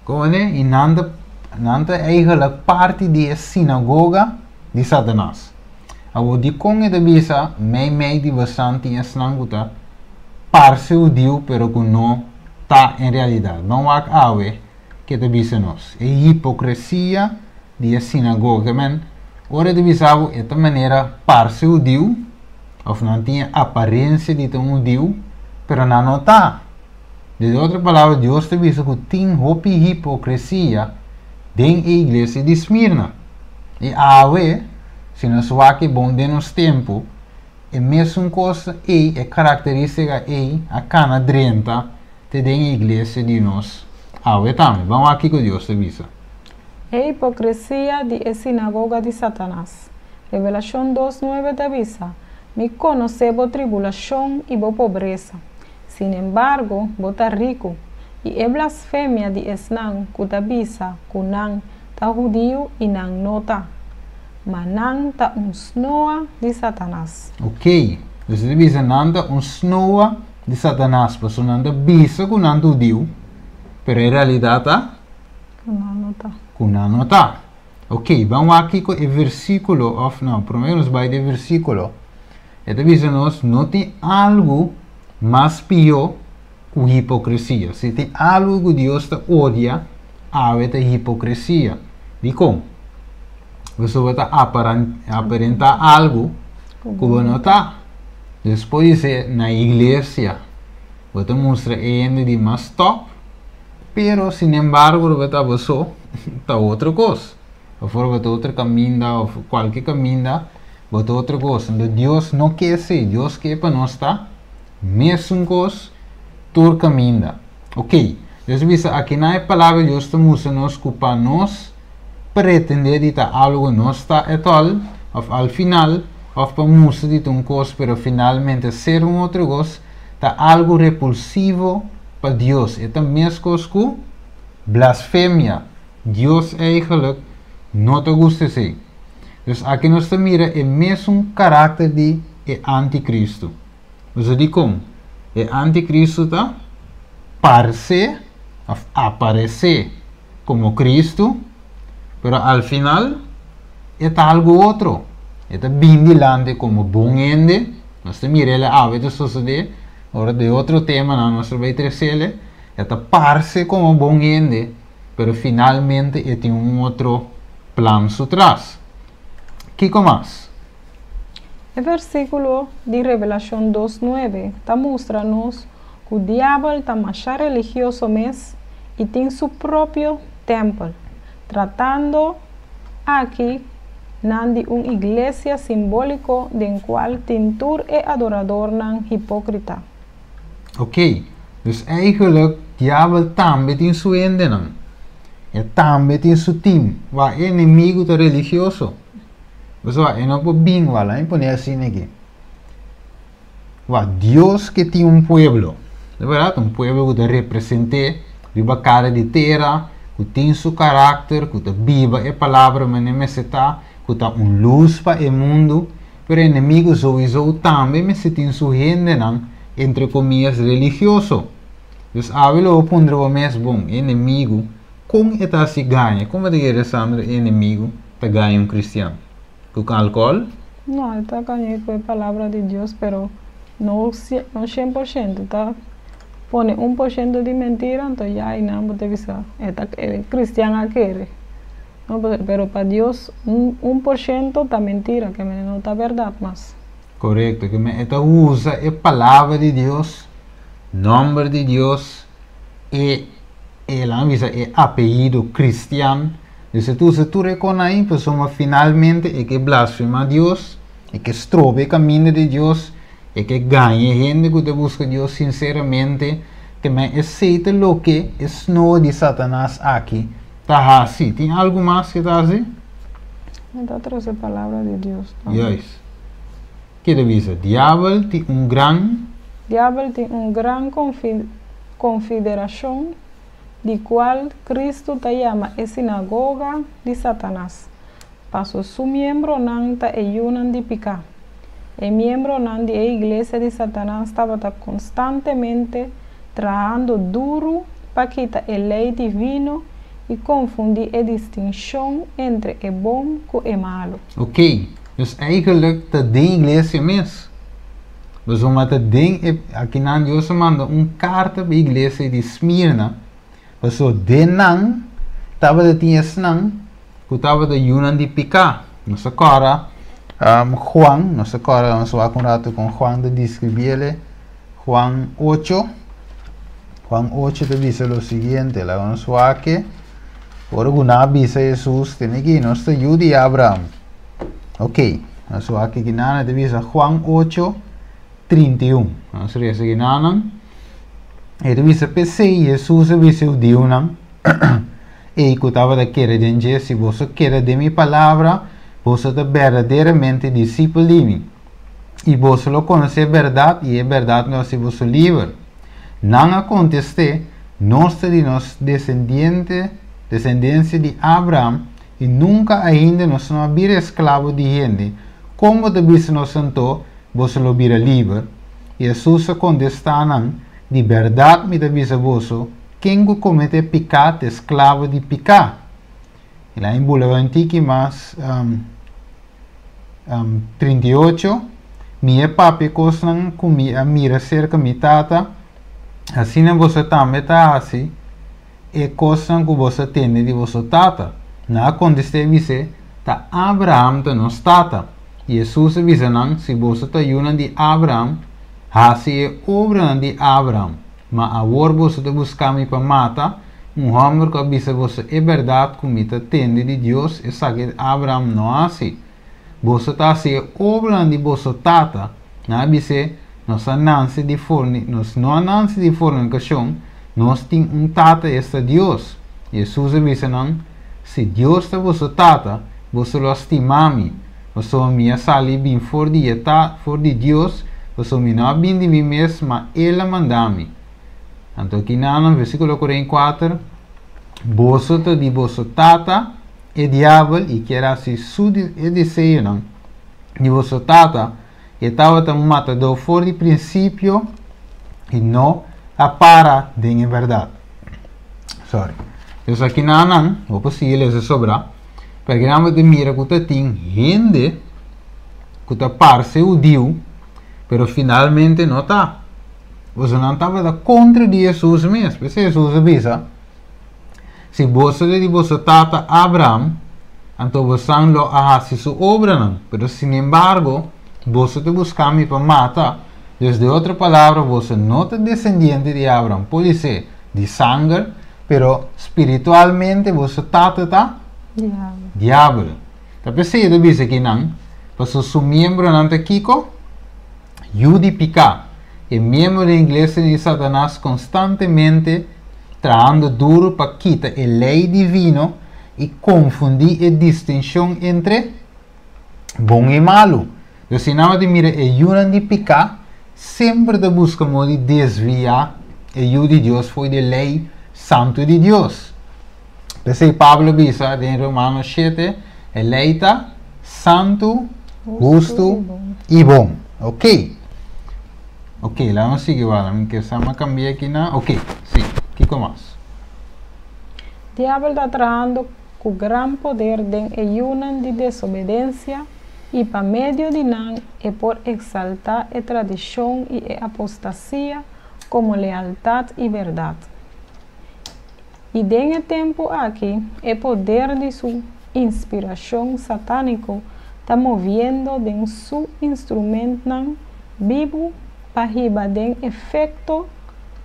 Komprende? I nan ta nan ta eigenlijk parti di e sinagoga di Satanas. Awor dikon e ta bisa meimei di bosan tin esnan ku ta. Parse hudiu pero ku no ta en realidat. Ban wak awe ke ta bisa nos. E hipokresia di e sinagoga. Ke men, ora e ta bisa bo e ta manera parse hudiu, òf nan tin e aparensia di ta un hudiu, pero nan no ta. Di otro palabra, Dios ta bisa ku tin hopi hipokresia den e iglesia di Smirna. I awe, si nos wak e bon den nos tempu, E mesun kos ei, e karakterístika ei, a kana drenta te den e iglesia di nos awe tambe. Ban wak kiko Dios ta bisa. E hipokresia di e sinagoga di Satanas. Revelashon dos nuebe ta bisa, Mi konosé bo tribulashon i bo pobresa. Sinembargo, bo ta riku, i e blasfemia di esnan ku ta bisa ku nan ta hudiu i nan no ta. Ma nan ta un snoa di Satanas. Ok, dus e ta bisa nan ta un snoa di Satanas, pasobra nan ta bisa ku nan ta hudiu, pero e realidat ta? Ku nan no ta. Ku nan no ta. Ok, ban wak kiko e versíkulo, òf no, promé nos bai di e versíkulo. E ta bisa nos no tin algu mas pió ku hipokresia. Si tin algu ku Dios ta odia, awe ta hipokresia. Dikon? Pasobra ta aparentá algu ku bo no ta. Dus podisé na iglesia bo ta mustra e hende di mas tòp, pero sinembargo bo ta bo so ta otro kos. Afor bo ta otro kaminda òf kualke kaminda bo ta otro kos. Enton Dios no ke esei. Dios ke pa nos ta mesun kos tur kaminda. Ok, Dios a bisa akinan e palabra di Dios ta mustra nos ku pa nos pretendé di ta algu nos ta etòl, òf al final, òf pa mustra di ta un kos pero finalmente ser un otro kos, ta algu repulsivo pa Dios. E ta meskos ku blasfemia. Dios eigenlijk no ta gusta esei. Dus aki nos ta mira e mesun karakter di e antikristu. Pasobra dikon? E antikristu ta parse òf aparesé komo Kristu, pero al final e ta algu otro. E ta bin dilanti komo bon hende, nos ta mira el awe ta sosodé, ora den otro temanan nos ta bai tres'el, e ta parse komo bon hende, pero finalmente e tin un otro plan su tras. Kiko mas? E versíkulo di Revelashon dos nuebe ta mustra nos ku Diabel ta masha religioso mes i tin su propio tèmpel, tratando aki nan di un iglesia simbóliko den kual tin tur e adoradornan hipókrita. Oké, dus eigenlijk Diabel tambe tin su hendenan. E tambe tin su team. Wak, e enemigu ta religioso. Pasobra e no por bin wak, laat mi pone asina aki. Wak, Dios ke tin un pueblo, di bèrdat, un pueblo ku ta represent'é riba kara di tera, ku tin su karakter, ku ta biba e palabra manera mester ta, ku ta un lus pa e mundu, pero e enemigu souiso tambe mester tin su hendenan, entre komiyas, religioso. Dus awe lo bo puntra bo mes, Bon, e enemigu, kon e ta hasi gaña? Kon bo ta kere, Sandra, e enemigu ta gaña un kristian? Ku alkohòl? No, e ta gañ'é ku e Palabra di Dios, pero no no shen por shento. Ta pone un por shento di mentira, anto ya einan bo ta bisa, e ta e kristian a kere. No, pero pa Dios un un por shento ta mentira, ke no ta bèrdat mas. Korekto, ke men e ta usa e Palabra di Dios, nòmber di Dios, e e laga bisa e apeyido kristian. Dus e ta usa tur e kon ai pasobra finalmente e ke blasfema Dios, e ke stroba e kaminda di Dios, e ke gaña e hende ku ta buska Dios sinseramente. Ke men esei ta loke e snoa di Satanas aki ta hasi. Tin algu mas ke ta hasi? E ta trose palabra di Dios tambe. Juist. Ke ta bisa? Diabel tin un gran. Diabel tin un gran konfederashon di kual Kristu ta yama e sinagoga di Satanas, paso su miembronan ta e yunan di piká. E miembronan di e iglesia di Satanas tabata konstantemente trahando duru pa kita e lei divino i konfundí e distinshon entre e bon ku e malu. Oké, dus eigenlijk ta den iglesia mes. Pasobra ta den e, akinan Dios a manda un karta pa e iglesia di Smirna, pasobra den nan tabata tin esnan ku tabata yunan di piká. Nos a kòrda Juan, nos a kòrda, nos a wak un ratu kon Juan ta deskribiel, Juan 8. Juan 8 ta bisa lo siguiente, laga nos wak e. Ora ku nan a bisa Hesus, tene aki, nos ta yu di Abraham. Ok, nos wak aki nan ta bisa Juan 8, 31. Nos resa aki nan. E ta bisa, p'esei Hesus a bisa e hudiunan, ei ku tabata kere den dje, si boso keda den mi palabra, boso ta berdaderamente disipel di mi. I boso lo konosé e bèrdat, i e bèrdat lo hasi boso liber. Nan a kontest'é, Nos ta di nos desendiente, desendensia di Abraham, i nunka ainda nos no a bira esklabo di hende. Kon bo ta bisa nos anto, Boso lo bira liber? Hesus a kontestá nan, Di bèrdat mi ta bisa boso, ken ku kometé piká ta esklabo di piká. El a inbula un tiki mas 38, Mi e papia kosnan ku mi a mira serka mi Tata, asina boso tambe ta hasi e kosnan ku boso a tende di boso tata. Nan a kontest'é i bis'é, Ta Abraham ta nos tata. Hesus a bisa nan, Si boso ta yunan di Abraham, hasi e obranan di Abraham. Ma awor boso ta buska mi pa mata, un hòmber ku a bisa boso e bèrdat ku mi ta tende di Dios, esaki Abraham no a hasi. Boso ta hasi e obranan di boso tata. Nan a bis'é, Nos a nanse di forni, nos no a nanse di fornikashon, nos tin un Tata, esta Dios. Hesus a bisa nan, Si Dios ta boso Tata, boso lo a stima mi, pasobra mi a sali bin for di e ta, for di Dios, pasobra mi no a bin di mi mes, ma El a manda mi. Anto aki nan, versíkulo 44, Boso ta di boso tata, e diabel, i kier hasi su e deseonan di boso tata, e tabata un matadó for di prinsipio i no a para den e bèrdat. Sorry. Dus aki nan, bo por sigui lesa sobrá, pero aki nan bo ta mira ku ta tin hende ku ta parse hudiu, pero finalmente no ta. Boso nan tabata kontra di Hesus mes. P'esei Hesus a bisa, Si boso ta di boso tata Abraham, anto bosan lo a hasi su obranan. Pero sinembargo, boso ta buska mi pa mata. Dus den otro palabra, boso no ta desendiente di Abraham, podisé di sanger, pero spiritualmente boso tata ta Diabel. Ta p'esei e ta bisa kinan, pasobra su miembronan ta kiko? Yu di piká. E miembro den iglesia di Satanas konstantemente trahando duru pa kita e lei divino i konfundí e distinshon entre bon i malu. Pues si nan ta mira e yunan di piká, semper ta buska modo di desviá e yu di Dios for di e lei santu di Dios. P'esei Pablo bisa den Romanos 7, e lei ta santu, hustu i bon. Ok. Ok, laga nos sigui wak. Mi ke sa mi a kambia aki na. Ok, si. Kiko mas? Diabel ta trahando ku gran poder den e yunan di desobedensia i pa medio di nan e por eksaltá e tradishon i e apostasia komo lealtat i bèrdat. I den e tempu aki e poder di su inspirashon satániko ta moviendo den su instrumentnan bibu pa hiba den efekto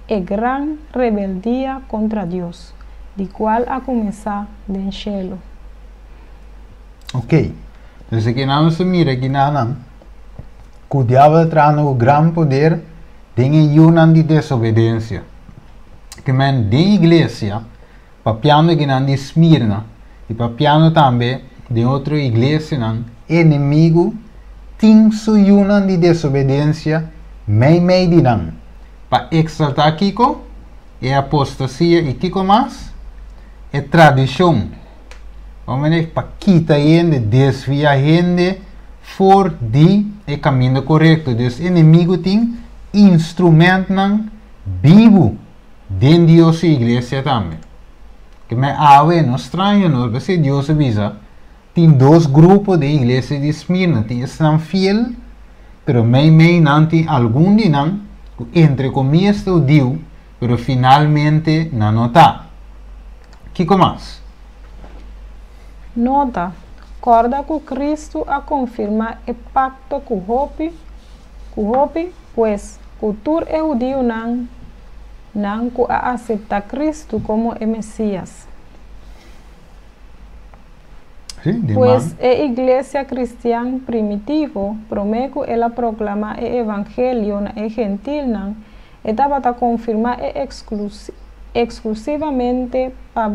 e gran rebeldia kontra Dios, di kual a kuminsá den shelu. Ok, dus aki nan nos ta mira kinanan ku diabel ta trahando ku gran poder den e yunan di desobedensia. Ke men den iglesia, papiando kinan di Smirna i papiando tambe den otro iglesianan, enemigu tin su yunan di desobedensia meimei di nan, pa eksaltá kiko? E apostasia i kiko mas? E tradishon. Pa kita hende, desviá hende for di e kaminda korekto. Dus enemigu tin instrumentnan bibu den Dios su iglesia tambe. Ke men awe no straño nos, p'esei Dios a bisa, tin dos grupo den iglesia di Smirna, tin esnan fiel Pero meimei nan tin algun di nan ku entre komillas ta hudiu, pero finalmente nan no ta. Kiko mas? Nota, Kòrda ku Kristu a konfirmá e pakto ku hopi, ku hopi, pues, ku tur e hudiunan nan ku a aseptá Kristu komo e Mesias. Sí, di Pues man. e iglesia kristian primitivo, promé ku el a proklamá e evangelio na e gentilnan, e tabata konfirmá e eksklusivamente pa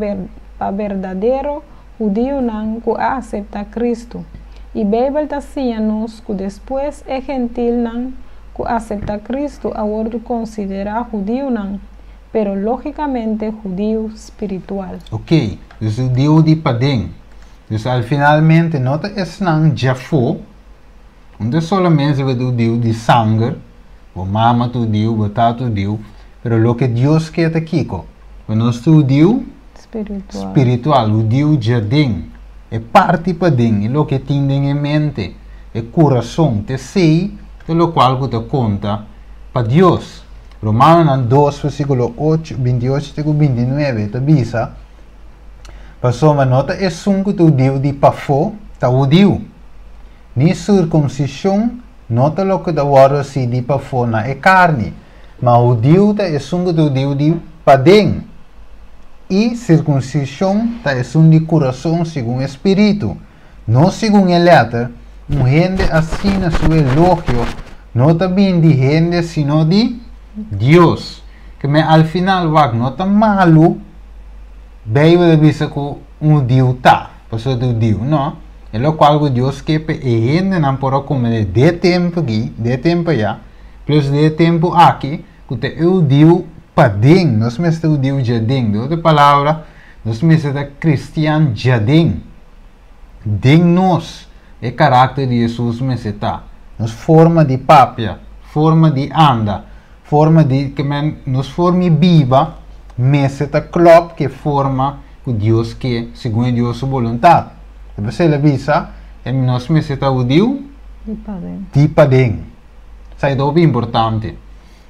pa berdadero hudiunan ku a aseptá Kristu. I Beibel ta siña nos ku despues e gentilnan ku aseptá Kristu a wòrdu konsiderá hudiunan, pero lógikamente hudiu spiritual. Ok, dus hudiu di paden. Dus al finalmente no ta esnan djafó, no ta solamente bo ta hudiu di sanger, bo mama ta hudiu, bo tata hudiu, pero loke Dios ke ta kiko? Pa nos ta hudiu Spiritual. spiritual, hudiu djaden, e parti paden, e loke tin den e mente, e kurason, ta esei ta lokual ku ta konta pa Dios. Romanonan dos versíkulo ocho, 28 te ku 29 ta bisa, Pasobra no ta esun ku ta hudiu di pafó ta hudiu, ni sirkumsishon no ta loke ta wòrdu hasí di pafó na e karni, ma hudiu ta esun ku ta hudiu di paden, i sirkumsishon ta esun di kurason segun e spiritu, no segun e lèter. Un hende asina su elogio no ta bin di hende sino di Dios. Ke men al final wak no ta malu Beibel a bisa ku un hudiu ta, pasobra ta hudiu. No, e lokual ku Dios ke pa e hendenan por a komprendé de tempu aki, de tempu ayá, plus de e tempu aki, ku ta e hudiu paden, nos mester hudiu djaden. Den otro palabra, nos mester ta kristian djaden. Den nos, e karakter di Hesus mester ta. Nos forma di papia, forma di anda, forma di, ke men, nos forma di biba mester ta klòp ku e forma ku Dios ke, segun e Dios su boluntat. E p'esei el a bisa, e nos mester ta hudiu Di paden. di paden. Esaki ta hopi importante.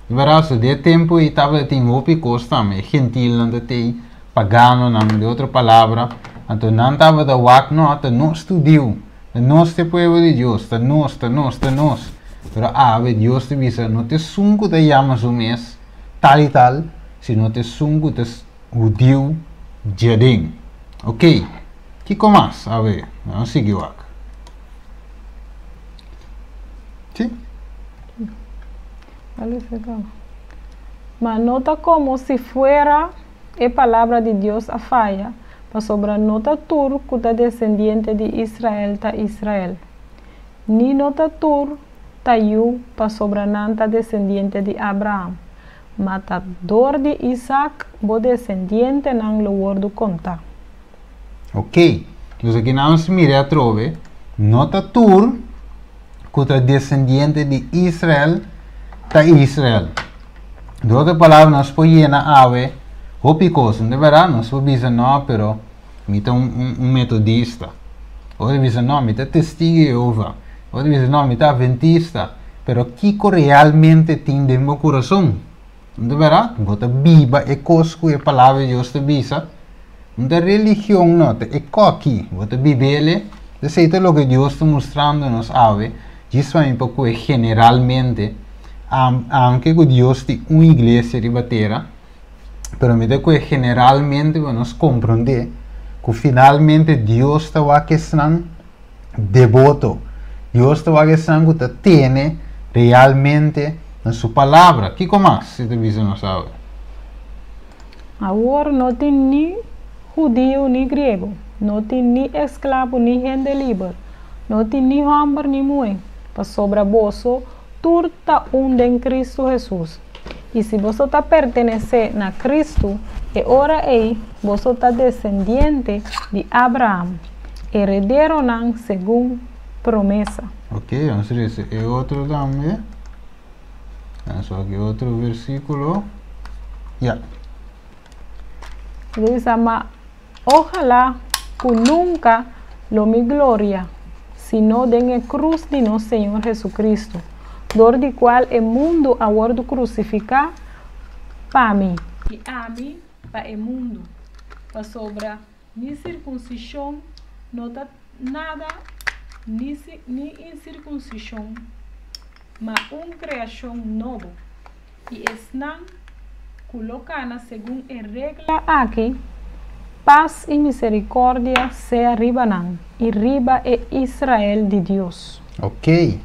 Di bèrdat, so den e tempu ei tabata tin hopi kos tambe, e gentilnan ta tei, paganonan, den otro palabra, anto nan tabata wak, no, ta nos hudiu, ta nos ta e pueblo di Dios, ta nos, ta nos, ta nos. Pero awe Dios ta bisa, no ta esun ku ta yama su mes tal i tal, sino ta esun ku ta hudiu djaden. Ok, kiko mas? Awe, nos sigui wak. Sí. Ma no ta komo si fuera e palabra di Dios a faya, pasobra no ta tur ku ta desendiente di Israel ta Israel, ni no ta tur ta yu pasobra nan ta desendiente di Abraham, ma ta dor di Isak bo desendientenan lo wòrdu kontá. Ok, dus aki nan nos mira atrobe, no ta tur ku ta desendiente di Israel ta Israel. De otro palabra, nos por yena awe hopi kos, no ta berdad? Nos por bisa no, pero mi ta un, un, un metodista. Otro bisa no, mi ta testigo de Jehová. Otro bisa no, mi ta adventista. Pero kiko realmente tin den bo kurason? No ta berdad? Bo ta biba e kos ku e palabra di Dios ta bisa? No ta religion no, ta e koki. Bo ta bibele. Esei ta loke Dios ta mustrando nos awe. Djis pa mi pa koe generalmente, aunke ku Dios tin un iglesia riba tera, pero mi ta koe generalmente pa nos komprondé ku finalmente Dios ta wak esnan deboto, Dios ta wak esnan ku ta tene realmente na su palabra. Kiko mas e ta bisa nos awe? Awor no tin ni hudiu ni griego, no tin ni esklabu ni hende liber, No tin ni hòmber ni muhé, pasobra boso tur ta un den Kristu Hesus. I si boso ta pertenesé na Kristu, e ora ei boso ta desendiente di Abraham, herederonan segun promesa. Ok, nos lesa e otro tambe. Nos wak e otro versíkulo. Ya. E ta bisa, Ma Ojalá ku nunka lo mi gloria, sino den e krus di nos Señor Jesucristo, Dor di kual e mundu a wòrdu krusifiká pa mi, i ami pa e mundu, pasobra ni sirkunsishon no ta nada ni ni insirkunsishon, ma un kreashon nobo, i esnan ku lo kana segun e regla aki, pas i miserikòrdia sea riba nan i riba e Israel di Dios. Ok,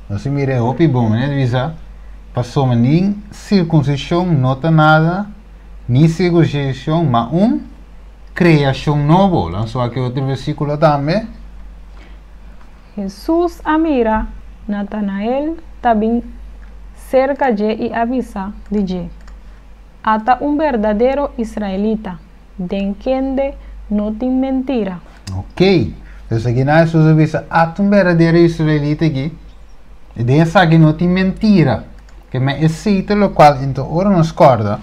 nos a mira e hopi bon, meneer bisa, pasobra ni sirkunsishon no ta nada, ni sirkunsishon, ma un kreashon nobo. Lan wak e otro versíkulo tambe. Hesus a mira Natanael ta bin serka dje i a bisa di dje, Ata un berdadero israelita, den kende no tin mentira. Ok, dus aki na Hesus a bisa, Ata un berdadero israelita aki, i den esaki no tin mentira. Ke men esei ta lokual enton ora nos kòrda,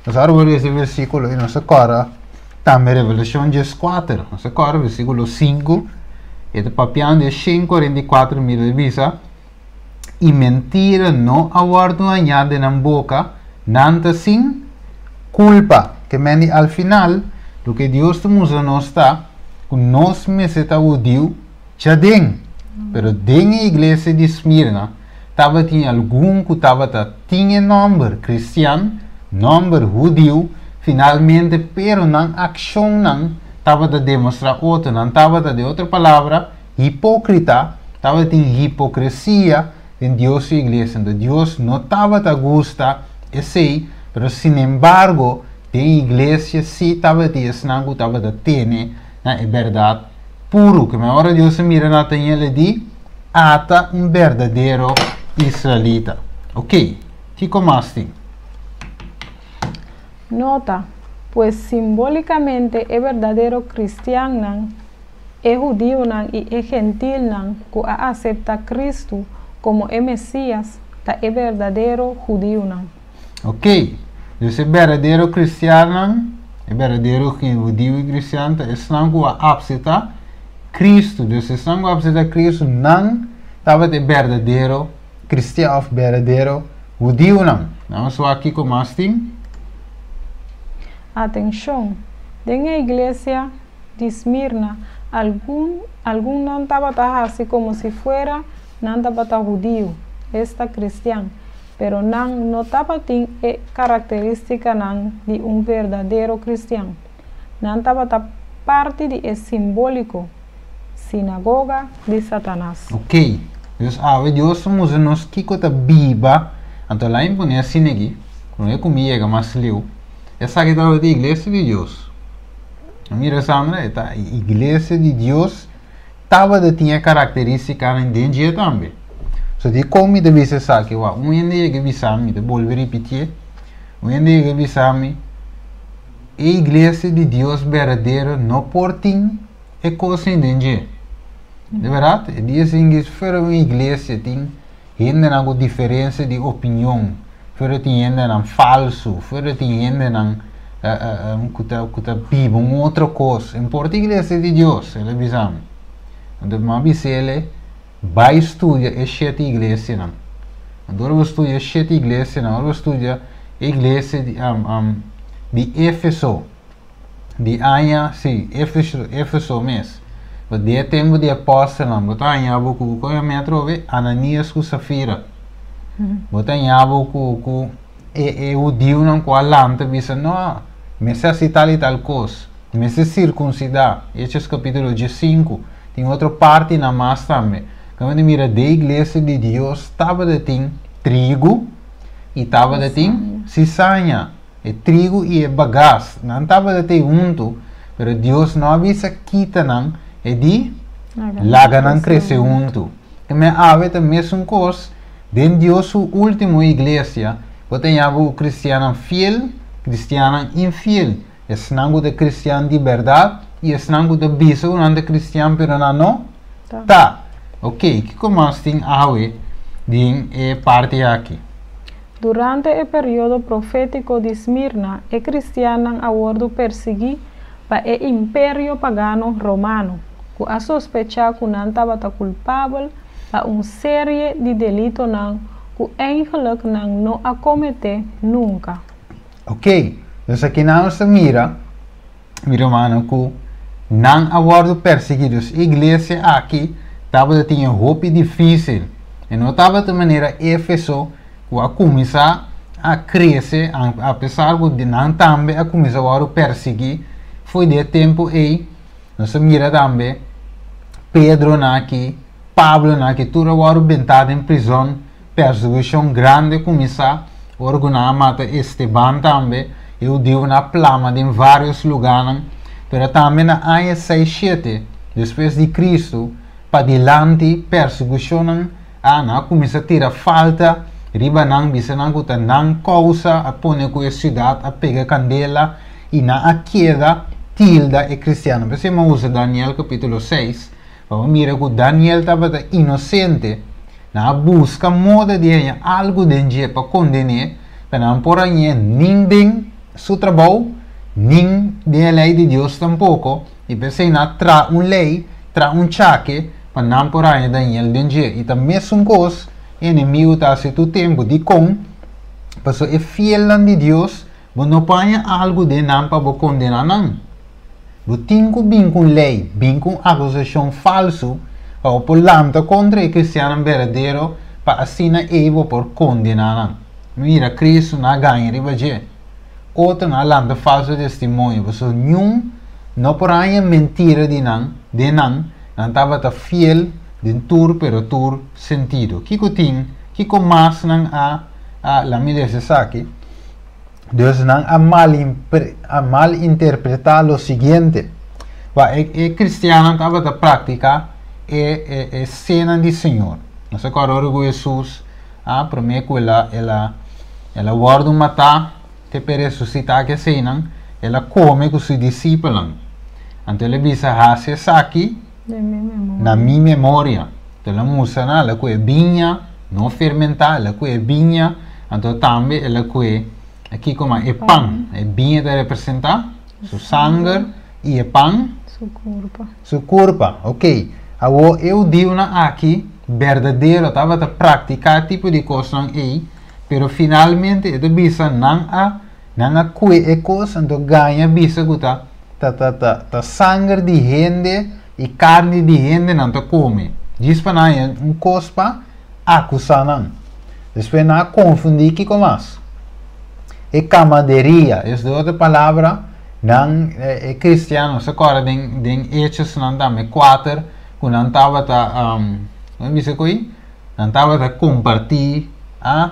nos a wòrdu lesa e versíkulo i nos a kòrda tambe Revelashon 14, nos a kòrda versíkulo 5, e ta papiando e 144.000, e bisa, I mentira no a wòrdu hañá den nan boka, nan ta sin kulpa. Ke men di al final, loke Dios ta mustra nos ta ku nos mester ta hudiu djaden. Pero den e iglesia di Smirna tabatin algun ku tabata tin e nòmber kristian, nòmber hudiu, finalmente, pero nan akshonnan tabata demostrá otro, nan tabata, den otro palabra, hipókrita, tabatin hipokresia den Dios su iglesia. Entonces Dios no tabata gusta esei, pero sinembargo den iglesia sí tabatin esnan ku tabata tene na e bèrdat puru. Ke men ora Dios a mira Nataniel e di, Ata un berdadero israelita. Ok, kiko mas tin? Nota, pues simbólikamente e berdadero kristiannan, e hudiunan i e gentilnan ku a aseptá Kristu komo e Mesías ta e berdadero hudiunan. Ok, dus e berdadero kristiannan, e berdadero hudiu i kristian ta esnan ku a apseptá Kristu. Dus esnan ku a apseptá Kristu, nan tabata e berdadero kristian òf berdadero hudiunan. Nos wak kiko mas tin. Atenshon! Den e iglesia di Smirna, algun algun nan tabata hasi komo si fuera nan tabata hudiu, esta kristian, pero nan no tabatin e karakterístikanan di un berdadero kristian. Nan tabata parti di e simbóliko sinagoga di Satanas. Ok, dus awe Dios ta mustra nos kiko ta biba, anto la'a imponé asina aki, promé ku mi yega mas leu, esaki tabata e iglesia di Dios. Mira Sandra, e ta e iglesia di Dios tabata tin e karakterístikanan den dje tambe. So dikon mi ta bisa esaki? Wak, un hende yega bisa mi, mi ta bolbe ripitié, un hende yega bisa mi, e iglesia di Dios berdadero no por tin e kosnan den dje. De bèrdat, e dia sin ku fuera un iglesia tin hendenan ku diferensia di opinion, fuera tin hendenan falsu, fuera tin hendenan ku ta ku ta biba un otro kos, e por ta iglesia di Dios, el a bisa mi. Anto mi a bisa el, bai studia e shete iglesianan. Anto ora bo studia e shete iglesianan, ora bo studia e iglesia di di Efeso, di aña, sí, Efeso, Efeso mes. Bo di e tempu di apòstelnan, bo ta haña bo ku, kon yama atrobe? Ananias ku Safira. Bo ta haña bo ku, ku e, e hudiunan ku a lanta bisa, no, mester hasi tal i tal kos, mester sirkunsidá. Hechos kapítulo 15. Tin otro partinan mas tambe. Kaminda mira den iglesia di Dios tabata tin trigu i tabata tin sisaña. E trigu i e bagas, nan tabata tei huntu, pero Dios no a bisa kita nan, e di laga nan krese huntu. E me awe ta mesun kos den Dios su ultimo iglesia, bo ta haña bo kristiannan fiel, kristiannan infiel, esnan ku ta kristian di bèrdat i esnan ku ta bisa ku nan ta kristian pero nan no ta. Oke, kiko mas tin awe den e parti aki? Durante e periodo profétiko di Smirna, e kristiannan a wòrdu persiguí pa e Imperio Pagano Romano, ku a sospechá ku nan tabata kulpabel pa un serie di delitonan ku eigenlijk nan no a kometé nunka. Ok, dus aki nos ta mira, mi rumannan, ku nan a wòrdu persiguí. Dus iglesia aki tabatin hopi difísil. I no tabata manera Efeso ku a kuminsá a krese, apesar ku nan tambe a kuminsá wòrdu persiguí, for di e tempu ei, nos a mira tambe Pedro aki, Pablo aki, tur a wòrdu bentá den prizòn, persekushon grandi kuminsá, ora ku nan a mata Esteban tambe, e hudiunan a plama den vários lugánan, pero tambe na aña 67 despues di Kristu, padilanti persekushonnan a nan a kuminsá tira falta riba nan, bisa nan ku ta nan kousa a pone ku e siudat a pega kandela i nan a keda tilda e kristiannan. P'esei mi a usa Daniel kapítulo 6 pa bo mira ku Daniel tabata inosente. Nan a buska moda di haña algu den dje pa konden'é, pero nan por hañ'é nin den su trabou, nin den e lei di Dios tampoko, i p'esei nan a traha un lei, traha un chake, pa nan por haña Daniel den dje. I ta mesun kos e enemigu ta hasi tur tempu. Dikon? Pasobra e fielnan di Dios, bo no por haña algu den nan pa bo kondená nan. Bo tin ku bin ku un lei, bin ku un akusashon falsu pa bo por lanta kontra e kristiannan berdadero pa asina ei bo por kondená nan. Mira, Kristu no a gaña riba dje. Otronan a lanta falsu testimonio, pasobra niun no por haña mentira di nan, den nan, nan tabata fiel den tur pero tur sentido. Kiko tin? Kiko mas nan a a laat mi lesa esaki. Dus nan a a malinterpretá lo siguiente. Wa e e kristiannan tabata praktiká e e e sena di Señor. Nos ta kòrda ora ku Hesus a promé ku el a el a el a wòrdu matá te pa e resusitá ku eseinan, el a kome ku su disipelnan. Anto el a bisa, Hasi esaki na mi memoria. Anto el a mustra nan, el a kohe biña no fermentá, el a kohe biña, anto tambe el a kohe kiko mas? E pan. E biña ta representá su sanger i e pan? Su kurpa. Su kurpa, ok. Awor e hudiunan aki berdadero tabata praktiká e tipo di kosnan ei, pero finalmente e ta bisa nan a nan a kue e kos anto gaña bisa ku ta ta ta ta ta sanger di hende i karni di hende nan ta kome, djis pa nan haña un kos pa akusá nan. Despues nan a konfundí kiko mas? E kamaderia, es di otro palabra, nan e kristiannan, nos ta kòrda den den Hechosnan tambe kuater ku nan tabata nan bisa ku ei? Nan tabata kompartí a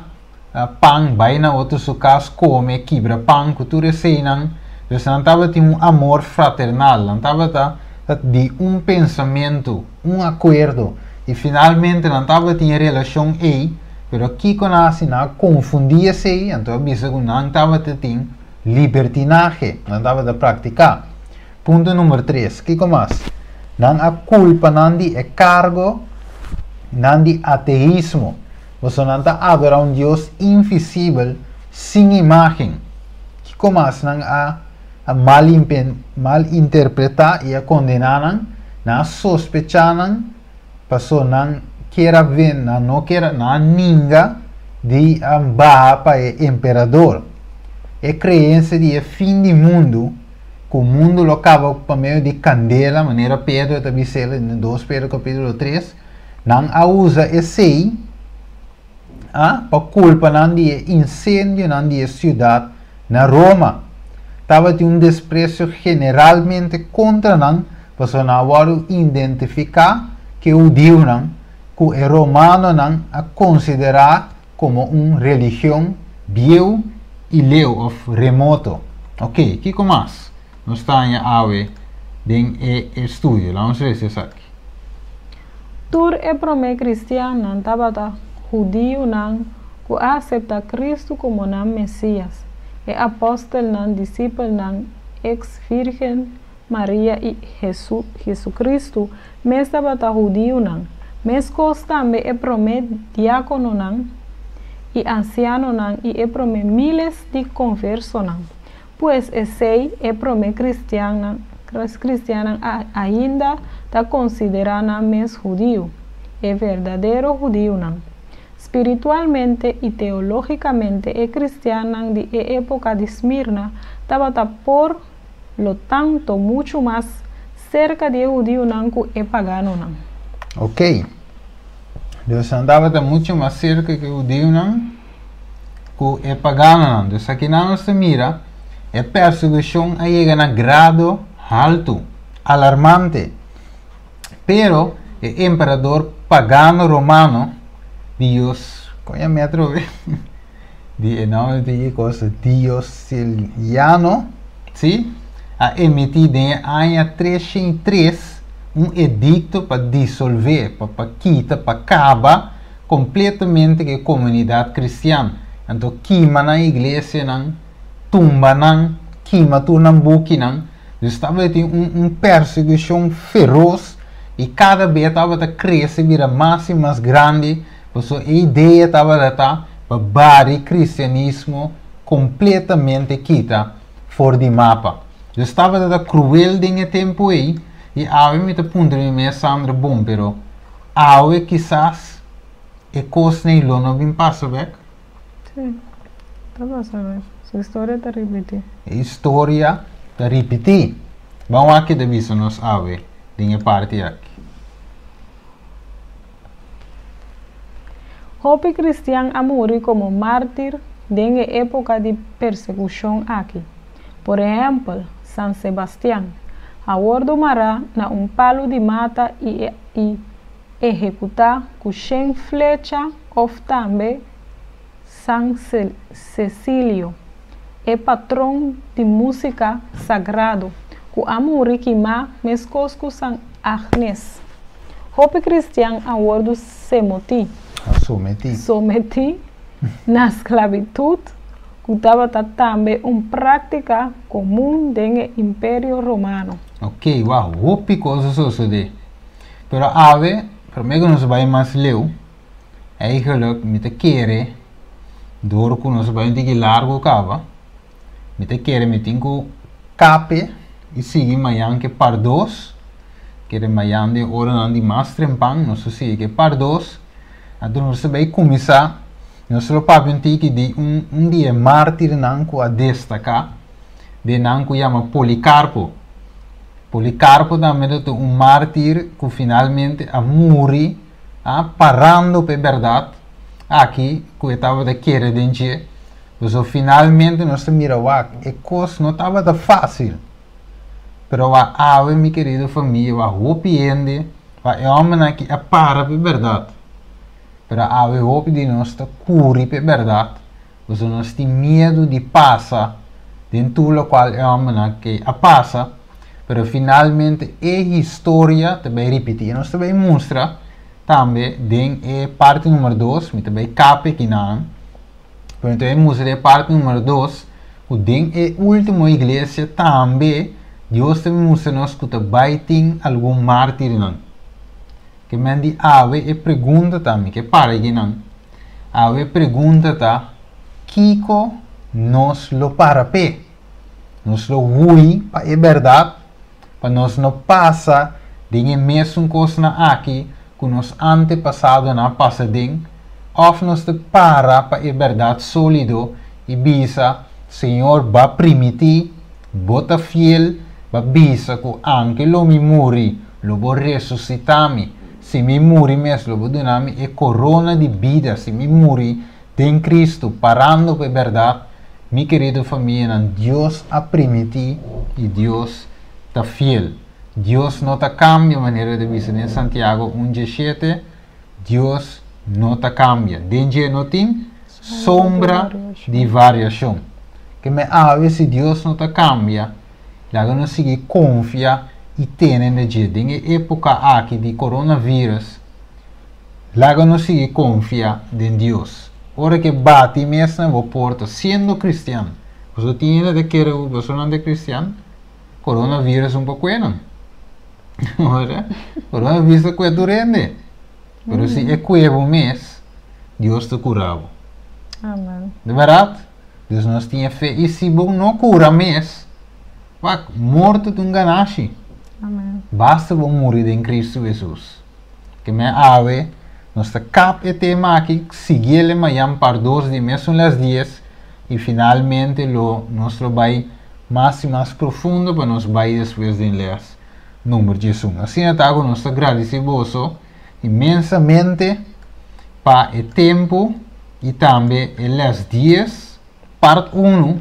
pan, bai na otro su kas kome, kibra pan ku tur eseinan. Dus nan tabatin un amor fraternal, nan tabata di un pensamentu, un akuerdo, i finalmente nan tabatin e relashon ei, pero kiko nan hasi? Nan a konfundí esei, anto a bisa ku nan tabata tin libertinahe, nan tabata praktiká. Punto number tres, kiko mas? Nan a kulpa nan di e kargo nan di ateismo, pasobra nan ta adorá un Dios invisibel sin imágen. Kiko mas nan a a malinterpretá i a kondená nan? Nan a sospechá nan pasobra nan kier a ven, nan no kier a, nan a ninga di a baha pa e emperador. E kreensia di e fin di mundu, ku mundu lo kaba pa medio di kandela, manera Pedro ta bis'el den 2 Pedro kapítulo 3, nan a usa esei a pa kulpa nan di e insendionan di e siudat na Roma. Tabatin un despresio generalmente kontra nan pasobra nan a wòrdu identifiká ku e hudiunan ku e romanonan a konsiderá komo un religion bieu i leu òf remoto. Oke, kiko mas nos ta haña awe den e estudio? Laga nos lesa esaki. Tur e promé kristiannan tabata hudiunan ku a aseptá Kristu komo nan Mesías. E apòstelnan, disipelnan, eks Vírgen Maria i Hesu, Hesukristu, mes tabata hudiunan. Meskos tambe e promé diákononan i ansianonan i e promé míles di konversonan. Pues esei e promé kristiannan kristiannan a ainda ta konsiderá nan mes hudiu, e berdadero hudiunan. Spiritualmente i teológikamente e kristiannan di e époka di Smirna tabata por lo tanto muchu mas serka di e hudiunan ku e paganonan. Oké. Dus nan tabata muchu mas serka ku e hudiunan ku e paganonan. Dus akinan nos ta mira e persekushon a yega na grado haltu, alarmante. Pero e emperador pagano romano, Dios, kon yam'é atrobe? Di e nòmber di e kos, Dioceliano, sí, a emití den e aña 303 un edikto pa disolvé, pa pa kita, pa kaba kompletamente ku e komunidat kristian. Anto kima nan iglesianan, tumba nan, kima tur nan bukinan. Dus tabatin un un persekushon feros i kada bes tabata krese bira mas i mas grandi, pasobra e idea tabata ta pa bari kristianismo kompletamente kita for di mapa. Dus tabata ta kruel den e tempu ei, i awe mi ta puntra mi mes, Sandra, bon, pero awe kisas e kosnan ei lo no bin pasa bek? Sí, ta pasa bek. Su historia ta ripití. E historia ta ripití. Ban wak ke ta bisa nos awe den e parti aki. Hopi kristian a muri komo mártir den e époka di persekushon aki. Por ehèmpel, San Sebastian a wòrdu mará na un palu di mata i i ehekutá ku shen flecha òf tambe San Cecilio, e patron di músika sagrado, ku a muri kimá meskos ku San Agnes. Hopi kristian a wòrdu semotí, sometí, na sklabitut, ku tabata tambe un práktika komun den e Imperio Romano. Oké, wak, hopi kos a sosodé. Pero awe, promé ku nos bai mas leu, Eigenlijk mi ta kere dor ku nos bai un tiki largu kaba, mi ta kere mi tin ku kape i sigui mayan ke par dos, kere mayan den oranan di mas trempan nos ta sigui ke par dos, anto nos ta bai kuminsá, nos lo papia un tiki di un un di e mártirnan ku a destaká den nan ku yama Polikarpo. Polikarpo tambe ta un mártir ku finalmente a muri. A parando pa e bèrdat aki ku e tabata kere den dje. Pasobra finalmente nos ta mira wak e kos no tabata fásil. Pero wak awe mi kerido famia wak hopi hende wak e hòmbernan aki a para pa e bèrdat. Pero awe hopi di nos ta kuri pa e bèrdat pasobra nos tin miedu di pasa den tur lokual e hòmbernan aki a pasa. Pero finalmente e historia ta bay ripiti. Y nos ta bay mustra tambe den e parti numero dos, mi ta bay kape kinan, pero mi ta bay mustra den e parti numero dos ku den e ultimo iglesia tambe Dios ta mustra nos ku ta bay tin algun martirnan. Ke men di awe e pregunta ta, mi ke para kinan, awe e pregunta ta, kiko nos lo para p'e? Nos lo hui pa e bèrdat, pa nos no pasa den e mesun kosnan aki ku nos antepasadonan a pasa den, òf nos ta para pa e bèrdat sólido i bisa, Señor, Bo a primití, Bo ta fiel, Bo a bisa ku anke lo mi muri, lo Bo resusitá mi. Si mi muri mes, lo Bo duna mi e korona di bida, si mi muri Den Cristo, parando pa e berdad, mi kerido famianan, Dios a primiti y Dios ta fiel. Dios no ta cambia, manera ta bisa den Santiago un djeshete, Dios no ta cambia. Den dje no tin sombra di variacion. Ke me awe si Dios no ta cambia, laga nos sigui confia y tene na dje. Den e epoca aki di coronavirus, Laga nos sigui konfia den Dios. Ora ke bati mes na bo porta siendo kristian, pasobra tin hende ta kere ku pasobra nan ta kristian, coronavirus un por kue nan. Ora, coronavirus ta kue tur hende. Pero si e kue bo mes, Dios ta kura bo. Amen. Di bèrdat? Dus nos tin e fe. I si bo no kura mes, wak, morto ta un ganashi. Amen. Basta bo muri den Kristu Hesus. Ke men awe, Nos ta kap e tema aki, sigui'é mañan part 2 di mesun les 10 i finalmente lo nos lo bai mas i mas profundo pa nos bai despues den les number 11. Asina ta ku nos ta gradisí boso inmensamente pa e tempu i tambe e les 10 part 1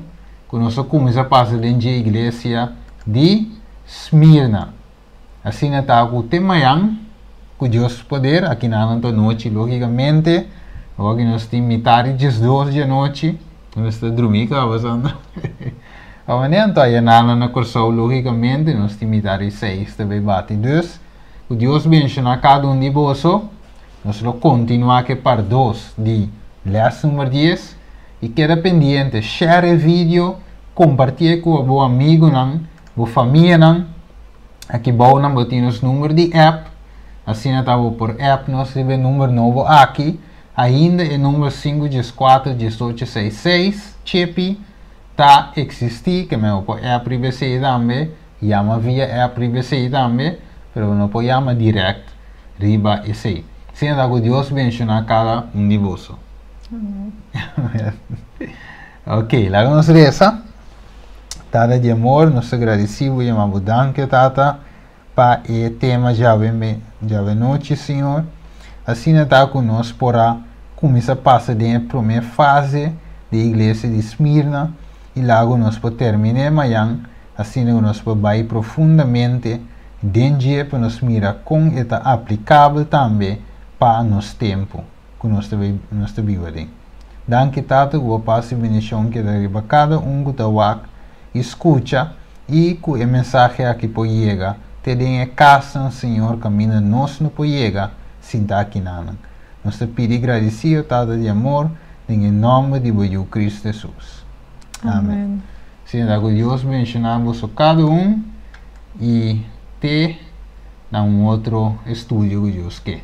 ku nos a kuminsá pasa den dje iglesia di Smirna. Asina ta ku te mañan, ku Dios poder, aki nan ta nochi lógikamente, awor ki nos tin mitar di 12 di anochi, nos ta drumí kaba Sandra. Awanneer anto aya nan na Kòrsou lógikamente nos tin mitar di 6 ta bai bati. Dus, ku Dios benshoná kada un di boso, nos lo kontinuá ku e part 2 di lès number 10 i keda pendiente, share e video, kompartié ku bo amigunan, bo famianan. Aki bou nan bo tin nos number di app, asina ta bo por app nos riba e number nobo aki. Ainda e number 5 14 18 6 6 chepi ta eksistí, ke men bo por app riba esei tambe, yama via app riba esei tambe, pero bo no por yama dirèkt riba esei. Asina ta ku Dios benshoná kada un di boso. Amèn. Ok, laga nos resa. Tata di amor, nos ta gradisí bo i yama bo danki, o Tata, pa e tema djawe djawe nochi, Señor. Asina ta ku nos por a kuminsá pasa den e promé fase di e iglesia di Smirna i lagu nos por terminé mayan, asina ku nos por bai profundamente den dje pa nos mira kon e ta aplikabel tambe pa nos tempu ku nos ta nos ta biba den. Danki Tata ku bo pas i bendishon keda riba kada un ku ta wak i skucha i ku e mensahe aki por yega te den e kasnan Señor kaminda nos no por yega sin ta akinanan. Nos ta pidi gradisido Tata di amor den e nòmber di bo Yu Kristu Hesus. Amen. Señor ta ku Dios benshoná boso kada un i te na un otro estudio ku Dios ke.